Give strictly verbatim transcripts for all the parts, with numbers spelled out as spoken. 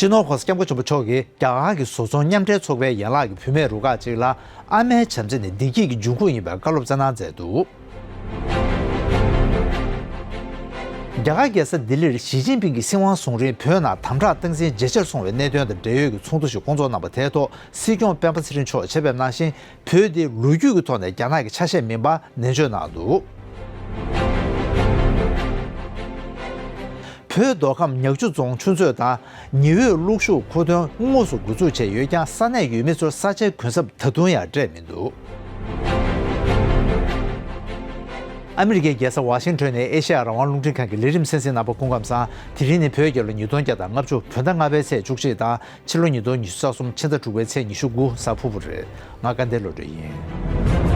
སྤྱི་ནོར་༸གོང་ས་༸སྐྱབས་མགོན་ཆེན་པོ་མཆོག་གིས་རྒྱ་གར་གྱི་བཟོ་ཚོང་མཉམ་འབྲེལ་ཚོགས་པའི་ཡན་ལག་གི་བུད་མེད་རུ་ཁག་ཅིག་ལ་ཨ་མའི་བྱམས་བརྩེ་ནི་བདེ་སྐྱིད་ཀྱི་འབྱུང་ཁུངས་ཡིན་པའི་བཀའ་སློབ་སྩལ་གནང་མཛད་འདུག་རྒྱ་གར་རྒྱལ་ས་ལྡི་ལིར་ཞི་ཅིན་ཕིང་གི་སྲིད་དབང་བཟུང་རིང་བོད་ནང་དམ་དྲག་སྟངས་འཛིན་ཇེ་ཆེར་སོང་བའི་གནད་དོན་དང་འབྲེལ་ཡོད་ཀྱི་ཚོགས་འདུ་ཞིག་བསྐོང་ཚོགས་གནང་བ་དེའི་ཐོག་སྲིད་སྐྱོང་སྤེན་པ་ཚེ་རིང་མཆོག་ཆེད་ཕེབས་གནང་ཞིང་། བོད་འདི་ལོ་རྒྱུས་ཀྱི་ཐོག་ནས་རྒྱ་ནག་གི་ཆ་ཤས་མིན་པ་ནན་བརྗོད་གནང་འདུག་བོད་མདོ་ཁམས་ཉག་ཆུ་རྫོང་ཆུ་མཛོད་དང་ཉི་འོད་གློག་ཤུགས་མཁོ་འདོན་དངོས་སུ་འགོ་འཛུགས་བྱས་ཡོད་ཀྱང་། ས་གནས་ཡུལ་མི་ཚོར་ས་ཆའི་གུན་གསབ་ད་དུང་ཡང་སྤྲད་མི་འདུག་ཨ་མི་རི་ཀའི་རྒྱལ་ས་ཝ་ཤིང་ཊོན་ནས་ཨེ་ཤེ་ཡ་རང་དབང་རླུང་འཕྲིན་ཁང་གི་ལས་རིམ་གསན་གཟིགས་གནང་བར་སྐུ་ཁམས་བཟང་། དེ་རིང་ནི་བོད་རྒྱལ་ལོ་ཉིས་སྟོང་བརྒྱ་དང་ལྔ་བཅུ་བོད་ཟླ་ལྔ་པའི་ཚེས་བཅུ་གཅིག་དང་། ཕྱི་ལོ་ཉིས་སྟོང་ཉི་ཤུ་རྩ་གསུམ་ཕྱི་ཟླ་དྲུག་པའི་ཚེས་ཉི་ཤུ་དགུ་གཟའ་ཕུར་བུ་རེད། ང་སྐལ་ལྡན་བློ་གྲོས་ཡིན།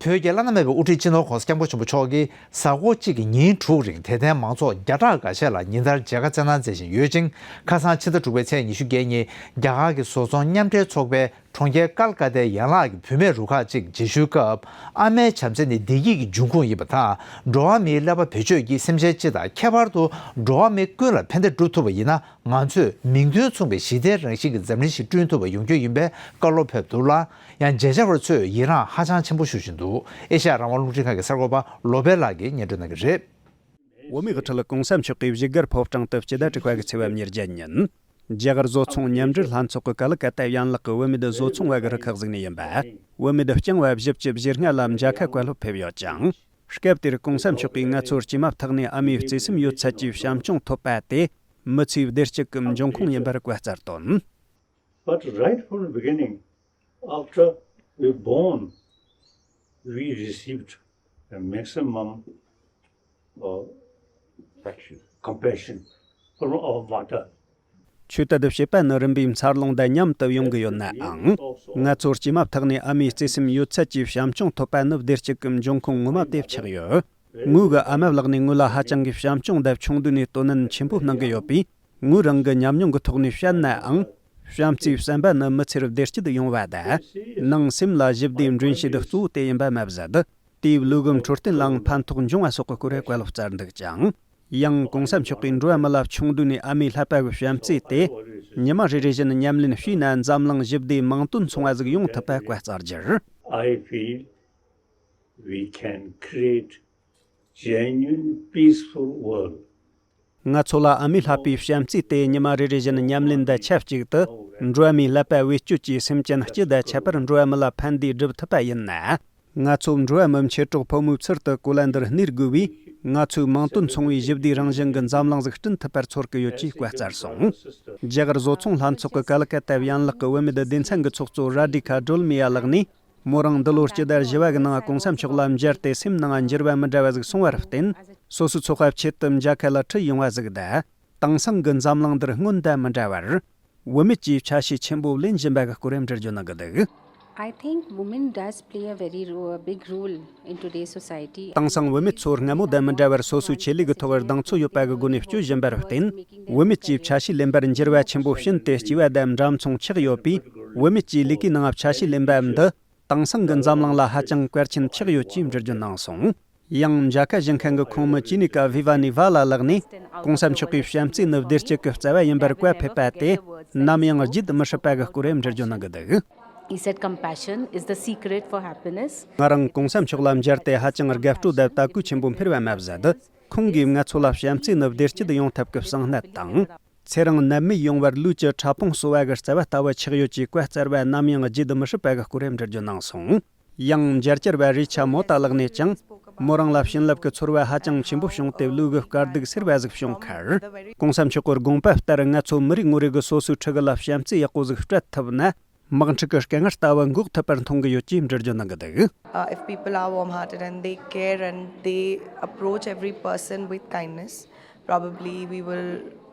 བོད་ཀྱི་བླ་ན་མེད་པའི་དབུ་ཁྲིད་སྤྱི་ནོར་༸གོང་ས་༸སྐྱབས་མགོན་ཆེན་པོ་མཆོག་གིས་གཟའ་འཁོར་གཅིག་གི་ཉིན་དྲུག་རིང་དད་ལྡན་མང་ཚོགས་བརྒྱ་ཕྲག་འགའ་ཤས་ལ་ཉིན་ལྟར་མཇལ་ཁ་བསྩལ་གནང་མཛད་བཞིན་ཡོད་ཅིང་། ཁ་སང་ཕྱི་ཟླ་དྲུག་པའི་ཚེས་ཉི་ཤུ་བརྒྱད་ཉིན་རྒྱ་གར་གྱི་བཟོ་ཚོང་མཉམ་འབྲེལ་ཚོགས་པའི་གྲོང་ཁྱེར་ཀལ་ཀ་ཏའི་ཡན་ལག་གི་བུད་མེད་རུ་ཁག་ཅིག་མཇལ་ཞུའི་སྐབས། ཨ་མའི་བྱམས་བརྩེ་ནི་བདེ་སྐྱིད་ཀྱི་འབྱུང་ཁུངས་ཡིན་པ་དང་། འགྲོ་བ་མིའི་ཀླད་པ་བེད་སྤྱོད་ཀྱིས་སེམས་ཅན་སྤྱི་དང་ཁྱད་པར་དུ་འགྲོ་བ་མི་ཀུན་ལ་ཕན་བདེ་བསྒྲུབ་ཐུབ་པ་ཡིན་ན། ང་ཚོས་མིང་དོན་མཚུངས་པའི་ཞི་བདེའི་རང་བཞིན་གྱི་འཛམ་གླིང་ཞིག་བསྐྲུན་ཐུབ་པ་ཡོང་རྒྱུ་ཡིན་པའི་བཀའ་སློབ་ཕེབས་འདུག་ལ། ཡང་མཇལ་བཅར་བ་ཚོས་ཡི་རངས་ཧ་ཅང་ཆེན་པོ་ཞུ་བཞིན་འདུག་ཨེ་ཤ་ཡ་རང་དབང་རླུང་འཕྲིན་ཁང་གི་གསར་འགོད་པ་བློ་བྷེ་ལགས་ཀྱིས་སྙན་སྒྲོན་གནང་གི་རེད། བོད་མིའི་དབུ་ཁྲིད་༸གོང་ས་མཆོག་གིས་བཞུགས་སྒར་ཕོ་བྲང་དུ་སྤྱི་ཟླ་དྲུག་པ་གི་ཚེས་པ་ཉེར་བརྒྱད་ཉིན། རྒྱ་གར་བཟོ་ཚོང་མཉམ་འབྲེལ་ལྷན་ཚོགས་ཀྱི་ཀལ་ཀ་ཏ་ཡན་ལག་གི་བུད་མེད་བཟོ་ཚོང་བ་གི་རུ་ཁག་ཟིག་ནས་ཡིན་པ། བུད་མེད་རྐྱང་བ་བཞི་བཅུ་ཞེ་ལྔ་ལ་མཇལ་ཁ་བཀའ་སློབ་ཕེབས་ཡོད་ཅིང་། སྐབས་དེར་༸གོང་ས་མཆོག་གིས་ང་ཚོར་སྐྱེས་མ་ཐག་ནས་ཨ་མའི་བརྩེ་སེམས་ཡོད་ཚད་ཀྱི་བྱམས་སྐྱོང་ཐོབ་པ་དེ་མི་ཚེའི་བདེ་སྐྱིད་ཀྱི་འབྱུང་ཁུངས་ཡིན་པར་བཀའ་སྩལ་དོན། But right from the beginning, after we born, we received a maximum uh, compassion from our mother. ཆོས་དད་བྱེད་པ་ནི་རིམ་པས་འཚར་ལོངས་དང་མཉམ་དུ་ཡོང་གི་ཡོད་ནའང་། ང་ཚོར་སྐྱེས་མ་ཐག་ནས་ཨ་མའི་བརྩེ་སེམས་ཡོད་ཚད་ཀྱི་བྱམས་སྐྱོང་ཐོབ་པ་ནི་བདེ་སྐྱིད་ཀྱི་འབྱུང་ཁུངས་ངོ་མ་དེ་ཆགས་ཡོད། ངོས་ཀྱི་ཨ་མ་ལགས་ནས་ངོས་ལ་ཧ་ཅང་གི་བྱམས་སྐྱོང་དང་ཆུང་དུས་ནས་དོ་ནན་ཆེན་པོ་གནང་གི་ཡོད་པས། ངོས་རང་གི་ཉམས་མྱོང་གི་ཐོག་ནས་བཤད་ནའང་། བྱམས་བརྩེའི་བསམ་པ་ནི་མི་ཚེར་བདེ་སྐྱིད་ཡོང་བ་དང་། ནང་སེམས་ལ་ཞི་བདེ་འདྲེན་བྱེད་གཙོ་བོ་དེ་ཡིན་པ་མ་ཟད། དེས་བློ་སྒོ་འཕྲོད་བསྟེན་ལའང་ཕན་ཐོགས་འབྱུང་བ་སོགས་ཀྱི་སྐོར་བཀའ་སློབ་སྩལ་འདུག་ཅིང་། ཡང་༸གོང་ས་མཆོག་གིས་འགྲོ་བ་མི་ལ་ཆུང་དུས་ནས་ཨ་མའི་བསླབ་པ་གི་བྱམས་བརྩེ་དེ་ཉི་མ་རེ་རེ་བཞིན་ཉམས་ལེན་བྱས་ན་འཛམ་གླིང་ཞི་བདེ་མིང་དོན་མཚུངས་པ་ཟིག་ཡོང་ཐུབ་པ་བཀའ་སྩལ་རྒྱུར། I feel we can create genuine peaceful world. ང་ཚོ་ལ་ཨ་མའི་བསླབ་པའི་བྱམས་བརྩེ་དེ་ཉི་མ་རེ་རེ་བཞིན་ཉམས་ལེན་དང་ཆབས་ཅིག་ཏུ། འགྲོ་བ་མིའི་བསླབ་པ་བེད་སྤྱོད་ཀྱིས་སེམས་ཅན་སྤྱི་དང་ཁྱད་པར་འགྲོ་བ་མི་ལ་ཕན་བདེ་སྒྲུབ་ཐུབ་པ་ཡིན་ན། ང་ཚོ་འགྲོ་བ་མི་མཆེད་གྲོགས་ཕོ་མོའི་ཚུལ་དུ་གོ་ལ་འདིར་གནས་དགོས་པས། ང་ཚོས་མིང་དོན་མཚུངས་པའི་ཞི་བདེའི་རང་བཞིན་གྱི་འཛམ་གླིང་ཟིག་བསྐྲུན་ཐུབ་པར་ཚོར་གི་ཡོད་ཅེས་བཀའ་སྩལ་སོང་། རྒྱ་གར་བཟོ་ཚོང་ལྷན་ཚོགས་ཀྱི་ཀལ་ཀ་ཏ་ཡན་ལག་གི་བུད་མེད་སྡེ་ཚན་གྱི་ཚོགས་གཙོ་ར་ཌི་ཁ་ཌོལ་མི་ཡ་ལགས་ནས། མོ་རང་འདི་ལོར་སྤྱི་ཟླ་བཞི་པ་གི་ནང་༸གོང་ས་མཆོག་ལ་མཇལ་ཏེ་སེམས་ནང་འགྱུར་བ་མི་འདྲ་བ་ཟིག་སོང་བར་བརྟེན། སོ་སོའི་ཚོགས་པ་ཆེད་དུ་མཇལ་ཁ་ལ་ཁྲིད་ཡོང་བ་ཟིག་དང་། དེང་སང་གི་འཛམ་གླིང་འདིར་སྔོན་དང་མི་འདྲ་བར། བུད་མེད་ཀྱིས་ཆ་ཤས་ཆེན་པོ་ལེན་བཞིན་པ་གི་སྐོར་འགྲེལ་བརྗོད་གནང་གི་འདུག I think women does play a very ro- a big role in today's society. དེང་སང་བུད་མེད་ཚོ་སྔ་མོ་དང་མི་འདྲ་བར་སོ་སོའི་ཆེད་ལས་ཀྱི་ཐོག་གདེང་ཚོད་ཡོད་པ་གི་སྒོ་ནས་སྤྱོད་བཞིན་པར་བརྟེན། བུད་མེད་ཀྱིས་ཆ་ཤས་ལེན་པར་འགྱུར་བ་ཆེན་པོ་ཕྱིན་ཏེ་སྐྱེས་པ་དང་འདྲ་མཚུངས་ཆགས་ཡོད་པས། བུད་མེད་ཀྱི་ལས་ཀའི་ནང་ཆ་ཤས་ལེན་པ་འདི། དེང་སང་གི་འཛམ་གླིང་ལ་ཧ་ཅང་གལ་ཆེན་ཆགས་ཡོད་ཅེས་འགྲེལ་བརྗོད་གནང་སོང་། ཡང་མཇལ་ཁ་ཞུ་མཁན་གྱི་ཁོངས་མི་ཅི་ནི་ཀ་བྷི་ཝ་ནི་ཝ་ལ་ལགས་ནས། ༸གོང་ས་མཆོག་གིས་བྱམས་བརྩེ་ནི་བདེ་སྐྱིད་ཀྱི་རྩ་བ་ཡིན་པར་བཀའ་ཕེབས་པ་དེ་ནམ་ཡང་བརྗེད་མི་སྲིད་པ་གི་སྐོར་འགྲེལ་བརྗོད་གནང་གི་འདུག He said, "Compassion is the secret for happiness." ང་རང་༸གོང་ས་མཆོག་ལ་མཇལ་ཏེ་ཧ་ཅང་དགའ་སྤྲོ་དང་དད་གུས་ཆེན་པོ་འཕེར་བ་མ་ཟད། ཁོང་གིས་ང་ཚོ་ལ་བྱམས་བརྩེ་ནི་བདེ་སྐྱིད་ཡོང་ཐབས་ཀྱི་གསང་གནད་དང་། ཚེ་རིང་ནད་མེད་ཡོང་བར་ལུས་ཀྱི་ཕྲ་ཕུང་གསོ་བ་གི་རྩ་བ་ལྟ་བུ་ཆགས་ཡོད་ཅེས་བཀའ་སྩལ་བ་ནམ་ཡང་བརྗེད་མི་སྲིད་པ་གི་སྐོར་འགྲེལ་བརྗོད་གནང་སོང་། ཡང་མཇལ་བཅར་བ་རེ་ཆ་མོ་ཏཱ་ལགས་ནས་ཀྱང་། མོ་རང་ལ་བྱིན་རླབས་ཀྱི་ཚོར་བ་ཧ་ཅང་ཆེན་པོ་བྱུང་སྟེ་ལུས་ཀྱི་དཀའ་སྡུག་སེལ་བ་ཟིག་བྱུང་ཁར། ༸གོང་ས་མཆོག་གི་དགོངས་པ་ལྟར་ང་ཚོ་མི་རེ་ངོ་རེ་གི་སོ་སོའི་ཕྲུ་གུ་ལ་བྱམས་བརྩེ་ཡག་པོ་ཟིག་སྤྲད་ཐུབ་ན། དམག་འཁྲུག་གི་དཀའ་ངལ་ལྟ་བུ་འགོག་ཐུབ་པར་མཐོང་གི་ཡོད་ཅེས་འགྲེལ་བརྗོད་གནང་གི་འདུག Uh, if people are warm-hearted and they care and they approach every person with kindness, probably we will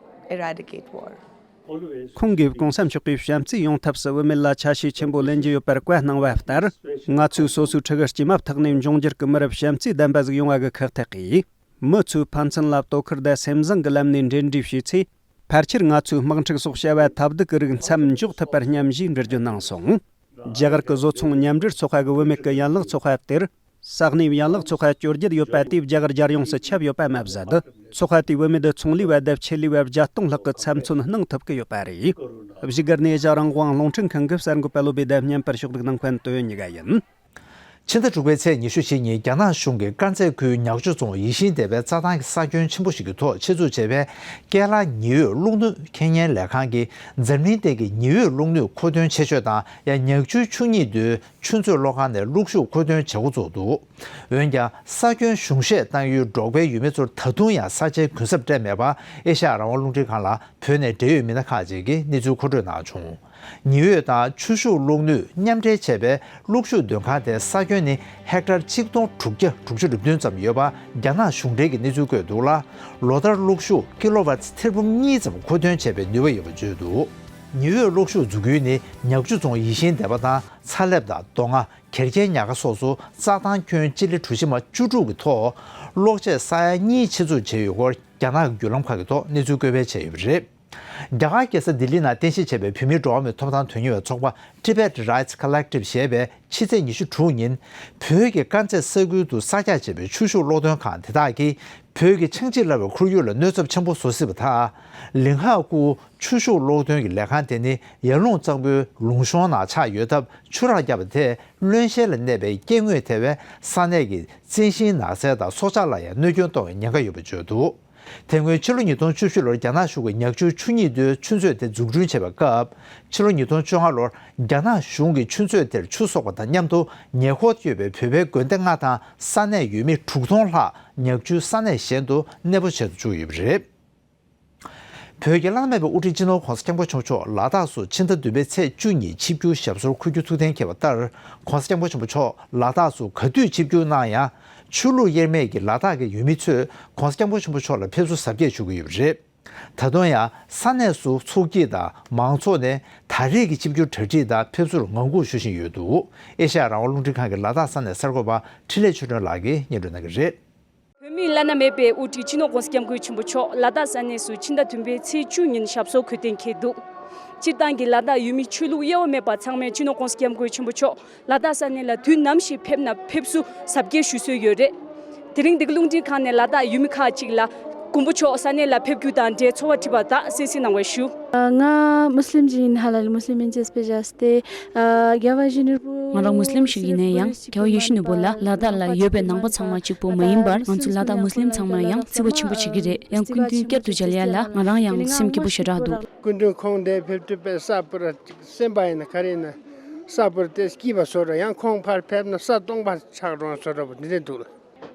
eradicate war. ཁོང་གིས་༸གོང་ས་མཆོག་གིས་བྱམས་བརྩེ་ཡོང་ཐབས་སུ་བུད་མེད་ལ་ཆ་ཤས་ཆེན་པོ་ལེན་རྒྱུ་ཡོད་པར་བཀའ་གནང་བ་ལྟར། ང་ཚོས་སོ་སོའི་ཕྲུ་གུ་སྐྱེས་མ་ཐག་ནས་འབྱུང་འགྱུར་གྱི་མི་རབས་བྱམས་བརྩེ་ལྡན་པ་ཟིག་ཡོང་བ་གི་ཁག་ཐེག་གིས། མི་ཚོའི་ཕན་ཚུན་ལ་དོ་ཁུར་དང་སེམས་བཟང་གི་ལམ་ནས་འབྲེལ་འདྲིས་བྱས་ཚེ། ཕལ་ཆེར་ང་ཚོའི་དམག་འཁྲུག་སོགས་བྱ་བ་ཐབས་སྡུག་གི་རིགས་མཚམས་འཇོག་ཐུབ་པར་སྙམ་ཞེས་འགྲེལ་བརྗོད་གནང་སོང་། རྒྱ་གར་གྱི་བཟོ་ཚོང་མཉམ་འབྲེལ་ཚོགས་པ་གི་བུད་མེད་ཀྱི་ཡན་ལག་ཚོགས་པ་དེར། ས་གནས་ཡན་ལག་ཚོགས་པ་བཅོ་བརྒྱད་ཡོད་པ་དེས་རྒྱ་གར་རྒྱལ་ཡོངས་སུ་ཁྱབ་ཡོད་པ་མ་ཟད། ཚོགས་པ་དེའི་བུད་མེད་ཚོང་ལས་པ་དང་ཆེད་ལས་པ་བརྒྱ་སྟོང་ལྷག་གི་ཚབ་མཚོན་གནང་ཐུབ་ཀྱི་ཡོད་པ་རེད། བཞུགས་སྒར་ནས་ཨེ་ཤ་ཡ་རང་དབང་རླུང་འཕྲིན་ཁང་གི་གསར་འགོད་པ་བློ་བྷེ་དང་བརྙན་པར་ཕྱོགས་སྒྲིག་གནང་མཁན་དོན་གཉིས་ཀ་ཡིན། ཕྱི་ཟླ་དྲུག་པའི་ཚེས་ཉི་ཤུ་ཞེ་གཉིས་རྒྱ་ནག་གཞུང་གིས་དཀར་མཛེས་ཁུལ་ཉག་ཆུ་རྫོང་ཡིད་བཞིན་སྡེ་བའི་རྩྭ་ཐང་གི་ས་ཁྱོན་ཆེན་པོ་ཞིག་གི་ཐོག་ཆེད་འཛུགས་བྱས་པའི་ཀེ་ལ་ཉི་འོད་གློག་ནུས་ཁེ་ཉན་ལས་ཁང་གིས་འཛམ་གླིང་སྟེང་གི་ཉི་འོད་གློག་ནུས་མཁོ་འདོན་ཆེ་ཤོས་དང་ཡང་ཉག་ཆུའི་ཆུ་གཉིས་མདོའི་ཆུ་མཛོད་གློག་ཁང་ནས་གློག་ཤུགས་མཁོ་འདོན་བྱེད་འགོ་བཙུགས་འདུག་འོན་ཀྱང་ས་ཁྱོན་གཞུང་བཞེས་གཏང་ཡུལ་འབྲོག་པའི་ཡུལ་མི་ཚོར་ད་དུང་ཡང་ས་ཆའི་གུན་གསབ་སྤྲད་མེད་པ་ཨེ་ཤ་ཡ་རང་དབང་རླུང་འཕྲིན་ཁང་ལ་བོད་ནས་འབྲེལ་ཡོད་མི་སྣ་ཁག་ཅིག་གིས་གནས་ཚུལ་མཁོ་སྤྲོད་གནང་བྱུང་། ཉི་འོད་དང་ཆུ་ཤུགས་གློག་ནུས་མཉམ་འབྲེལ་བྱས་པའི་གློག་ཤུགས་འདོན་ཁང་དེའི་ས་ཁྱོན་ནི་ཧེག་ཊར་གཅིག་སྟོང་དྲུག་བརྒྱ་དྲུག་ཅུ་རེ་བདུན་ཙམ་ཡོད་པ་རྒྱ་ནག་གཞུང་འབྲེལ་གྱི་གནས་ཚུལ་བཀོད་འདུག་ལ། ལོ་ལྟར་གློག་ཤུགས་ཀི་ལོ་ཝཊ་ཐེར་འབུམ་གཉིས་ཙམ་མཁོ་འདོན་བྱེད་པའི་ནུས་པ་ཡོད་པ་བརྗོད་འདུག་ཉི་འོད་གློག་ཤུགས་འཛུགས་ཁུལ་ནི་ཉག་ཆུ་རྫོང་ཡིད་བཞིན་སྡེ་པ་དང་ཚ་ལེབ་དང་རྡོ་རྔ། གེར་གྱེན་ཉག་ག་སོགས་སུ་རྩྭ་ཐང་ཁྱོན་སྤྱི་ལེ་གྲུ་བཞི་མ་བཅུ་དྲུག་གི་ཐོག་གློག་ཆས་ས་ཡ་གཉིས་ཆེད་འཛུགས་བྱས་ཡོད་སྐོར་རྒྱ་ནག་གི་བརྒྱུད་ལམ་ཁག་གི་ཐོག་གནས་ཚུལ་བཀོད་སྤེལ་བྱས་ཡོད་པ་རེད། རྒྱ་གར་རྒྱལ་ས་ལྡི་ལི་ནང་རྟེན་གཞི་བྱས་པའི་བོད་མིའི་འགྲོ་བ་མིའི་ཐོབ་ཐང་དོན་གཉེར་བའི་ཚོགས་པ་Tibet Rights Collective ཞེས་པས་ཕྱི་ཚེས་ཉི་ཤུ་དྲུག་ཉིན་བོད་ཀྱི་དཀར་མཛེས་ས་ཁུལ་དུ་གསར་རྒྱག་བྱས་པའི་ཆུ་ཤུགས་གློག་འདོན་ཁང་དེ་དག་གིས་བོད་ཀྱི་ཆགས་འཇིག་སླ་བའི་ཁོར་ཡུག་ལ་གནོད་ཚབས་ཆེན་པོ་བཟོ་སྲིད་པ་དང་། ལིང་ཧ་ཀུའུ་ཆུ་ཤུགས་གློག་འདོན་གྱི་ལས་ཁང་དེ་ནི་ཡར་ཀླུང་གཙང་པོའི་ལུང་གཤོང་ནང་ཆགས་ཡོད་སྟབས། ཆུ་རགས་བརྒྱབ་པ་དེས་རློན་གཤེར་ལ་གནས་པའི་སྐྱེ་དངོས་ཐེ་བའི་ས་གནས་ཀྱི་རྩི་ཤིང་ནགས་ཚལ་དང་སྲོག་ཆགས་ལ་ཡང་གནོད་སྐྱོན་གཏོང་བའི་ཉེན་ཁ་ཡོད་པ་བརྗོད་འདུག་དེ་སྔོན་ཕྱི་ལོ་ཉིས་སྟོང་བཅུ་བཞི་ལོར་རྒྱ་ནག་གཞུང་གིས་ཉག་ཆུའི་ཆུ་གཉིས་མདོའི་ཆུ་མཛོད་དེ་འཛུགས་སྐྲུན་བྱས་པའི་སྐབས། ཕྱི་ལོ་ཉིས་སྟོང་བཅོ་ལྔ་ལོར་རྒྱ་ནག་གཞུང་གིས་ཆུ་མཛོད་དེར་ཆུ་གསོག་པ་དང་མཉམ་དུ་ཉེ་འཁོར་ཡོད་པའི་བོད་པའི་དགོན་སྡེ་ལྔ་དང་ས་གནས་ཡུལ་མི་དྲུག་སྟོང་ལྷག་ཉག་ཆུའི་ས་གནས་གཞན་དུ་གནས་སྤོ་བྱེད་དུ་བཅུག་ཡོད་པ་རེད། བོད་ཀྱི་བླ་ན་མེད་པའི་དབུ་ཁྲིད་སྤྱི་ནོར་༧གོང་ས་༧སྐྱབས་མགོན་ཆེན་པོ་མཆོག་ལ་དྭགས་སུ་ཕྱི་ཟླ་བདུན་པའི་ཚེས་བཅུ་ཉིན་ཆིབས་བསྒྱུར་ཞབས་སོར་འཁོད་རྒྱུ་ཐུགས་གཏན་འཁེལ་བ་ལྟར། ༧གོང་ས་༧སྐྱབས་མགོན་ཆེན་པོ་མཆོག་ལ་དྭགས་སུ་ག་དུས་ཆིབས་བསྒྱུར་གནང་ཡང་། ཆོས་ལུགས་དབྱེར་མེད་ཀྱི་ལ་དྭགས་ཀྱི་ཡུལ་མི་ཚོས་༧གོང་ས་༧སྐྱབས་མགོན་ཆེན་པོ་མཆོག་ལ་ཕེབས་བསུ་གཟབ་རྒྱས་ཞུ་གི་ཡོད་པ་རེད། ད་དུང་ཡང་ས་གནས་སུ་ཚོགས་སྐྱིད་དང་མང་ཚོགས་ནས་ད་རེས་ཀྱི་ཆིབས་བསྒྱུར་གྲ་སྒྲིག་དང་ཕེབས་བསུར་ངང་སྒུག་ཞུ་བཞིན་ཡོད་འདུག་ཨེ་ཤ་ཡ་རང་དབང་རླུང་འཕྲིན་ཁང་གི་ལ་དྭགས་ས་གནས་གསར་འགོད་པ་འཕྲིན་ལས་ཆོས་སྒྲོན་ལགས་ཀྱིས་སྙན་སྒྲོན་གནང་གི་རེད། བོད་མིའི་བླ་ན་མེད་པའི་དབུ་ཁྲིད་སྤྱི་ནོར་༧གོང་ས་༧སྐྱབས་མགོན་ཆེན་པོ་མཆོག་ལ་དྭགས་ས་གནས་སུ་ཕྱི་ཟླ་བདུན་པའི་ཚེས་བཅུ་ཉིན་ཞབས་སོར་འཁོད་གཏན་འཁེལ་འདུག་སྤྱིར་བཏང་གི་ལ་དྭགས་ཡུལ་མི་ཆོས་ལུགས་དབྱེ་བ་མེད་པ་ཚང་མས་སྤྱི་ནོར་༧གོང་ས་༧སྐྱབས་མགོན་ཆེན་པོ་མཆོག་ལ་དྭགས་ས་གནས་ལ་དུས་ནམ་ཞིག་ཕེབས་ན་ཕེབས་བསུ་གཟབ་རྒྱས་ཞུ་སྲོལ་ཡོད་རེད། དེ་རིང་འདི་ག་རླུང་འཕྲིན་ཁང་ནས་ལ་དྭགས་ཡུལ་མི་ཁག་ཅིག་ལ་མགོན་པོ་མཆོག་ས་གནས་ལ་ཕེབས་རྒྱུ་དང་འབྲེལ་ཚོར་བ་དྲིས་པ་དག་གསན་གཟིགས་གནང་བར་ཞུ། ང་མུ་སི་ལིམ་ཅིག་ཡིན། ཧ་ལ་ལ་མུ་སི་ལིམ་ཡིན་ཅེས་པའི་བཞག་སྟེ། རྒྱལ་བ་ཡིད་བཞིན་ནོར་བུ། ང་རང་མུ་སི་ལིམ་ཞིག་ཡིན་ན་ཡང་རྒྱལ་བ་ཡིད་བཞིན་ནོར་བུ་ལ་ལ་དྭགས་ལ་ཡོད་པའི་ནང་པ་ཚང་མ་གཅིག་པུ་མ་ཡིན་པར་ང་ཚོ་ལ་དྭགས་མུ་སི་ལིམ་ཚང་མར་ཡང་བརྩི་བ་ཆེན་པོ་བྱེད་ཀྱི་རེད། ཡང་སྐུ་མདུན་བསྐྱར་དུ་མཇལ་ཡ་ལ་ང་རང་ཡང་སེམས་སྐྱིད་པོ་ཞེ་དྲག་འདུག་སྐུ་མདུན་ཁོང་འདིར་ཕེབས་དུས་དཔེ་ས་སྤུ་ར་ཅིག་སེམས་པ་ཡིན་ན་ག་རེ་ཡིན་ན་ས་སྤུ་ར་དེ་སྐྱིད་པ་བཟོ་འདྲ། ཡང་ཁོང་ཕར་ཕེབས་ན་ས་སྟོང་པ་ཆགས་འགྲོ་བཟོ་འདྲ་པོ་འདི་འདྲ་འདུག་ལ།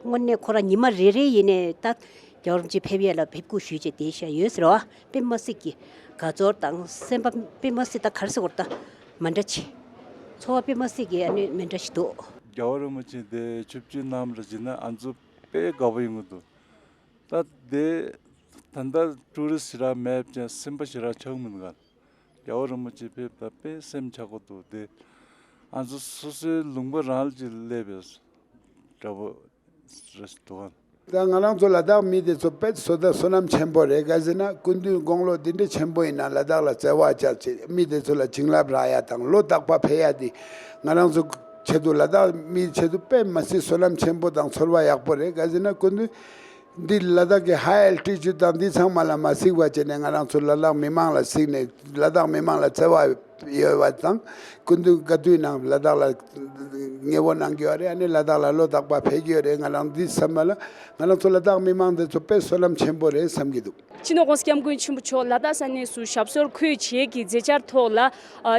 དངོས་གནས་ཁོ་རང་ཉི་མ་རེ་རེ་ཡིན་ནའི་ད་རྒྱལ་བ་རིན་པོ་ཆེ་ཕེབས་ཡས་ལ་ཕེབས་སྒུག་ཞུས་བྱས་བསྡད་བཞག་ཡོད་ཟེར་བ། དཔེ་མ་སྲིད་ཀྱི་དགའ་ཚོར་དང་སེམས་པ་དཔེ་མ་སྲིད་ད་ག་རེ་ཟེར་དགོས་རེད། ད་མ་འདྲ་ཆེ། ཚོར་བ་དཔེ་མ་སྲིད་ཀྱི་ཨ་ནི་མི་འདྲ་ཞིག་འདུག་རྒྱལ་བ་རིན་པོ་ཆེ་འདིར་ཆིབས་བསྒྱུར་གནང་བ་ལ་བྱས་ན་ང་ཚོ་དཔེ་དགའ་པོ་ཡོང་གི་འདུག་ད་འདི་ད་ལྟ་ཊུ་རི་སི་ཞེ་དྲག་མེད་ཅིང་སེམས་པ་ཞེ་དྲག་ཆགས་མི་འདུག་ག་རྒྱལ་བ་རིན་པོ་ཆེ་ཕེབས་ད་དཔེ་སེམས་ཆགས་ཀྱི་འདུག་དེ་ང་ཚོ་སོ་སོའི་ལུང་པ་རང་ལ་ཅིག་སླེབས་པའི་འདྲ་པོ་རེད་འདུག་ག་ད་ང་རང་ཚོ་ལ་དྭགས་མི་དེ་ཚོ་དཔེ་བསོད་བསོད་ནམས་ཆེན་པོ་རེད། ག་ཟེར་ན་སྐུ་མདུན་དགུང་ལོ་འདི་འདྲ་ཆེན་པོ་ཡིན་ན་ལ་དྭགས་ལ་བརྩེ་བ་བྱས་བྱས་མི་དེ་ཚོ་ལ་བྱིན་རླབས་རག་ཡ་དང་ལོ་རྟག་པར་ཕེབས་ཡ་དེ་ང་རང་ཚོ་ཆེད་དུ་ལ་དྭགས་མི་ཆེད་དུ་དཔེ་མ་སྲིད་བསོད་ནམས་ཆེན་པོ་དང་ཚོར་བ་ཡག་པོ་རེད། ག་ཟེར་ན་སྐུ་མདུན་འདི་ལ་དྭགས་ཀྱི་ཧའི་ཨལ་ཊི་ཅུཌ་དང་འདི་ཚང་མ་ལ་མ་གཟིགས་པ་བྱས་ནས་ང་རང་ཚོ་ལ་དྭགས་མི་མང་ལ་གཟིགས་ནས་ལ་དྭགས་མི་མང་ལ་བརྩེ་བ་ཡོད་པ་དང་། སྐུ་མདུན་ག་དུས་ནང་ལ་དྭགས་ལ་ཉེ་བོ་གནང་གི་ཡོད་རེད། ཨ་ནི་ལ་དྭགས་ལ་ལོ་རྟག་པར་ཕེབས་ཀྱི་ཡོད་རེད། ང་རང་འདི་བསམ་པ་ལ་ང་རང་ཚོ་ལ་དྭགས་མི་མང་འདི་ཚོ་དཔེ་བསོད་ནམས་ཆེན་པོ་རེད་བསམ་གྱི་འདུག་སྤྱི་ནོར་༧གོང་ས་༧སྐྱབས་མགོན་ཆེན་པོ་མཆོག་ལ་དྭགས་ས་གནས་སུ་ཞབས་སོར་འཁོད་བྱེད་ཀྱི་མཛད་འཆར་ཐོག་ལ། ཨ།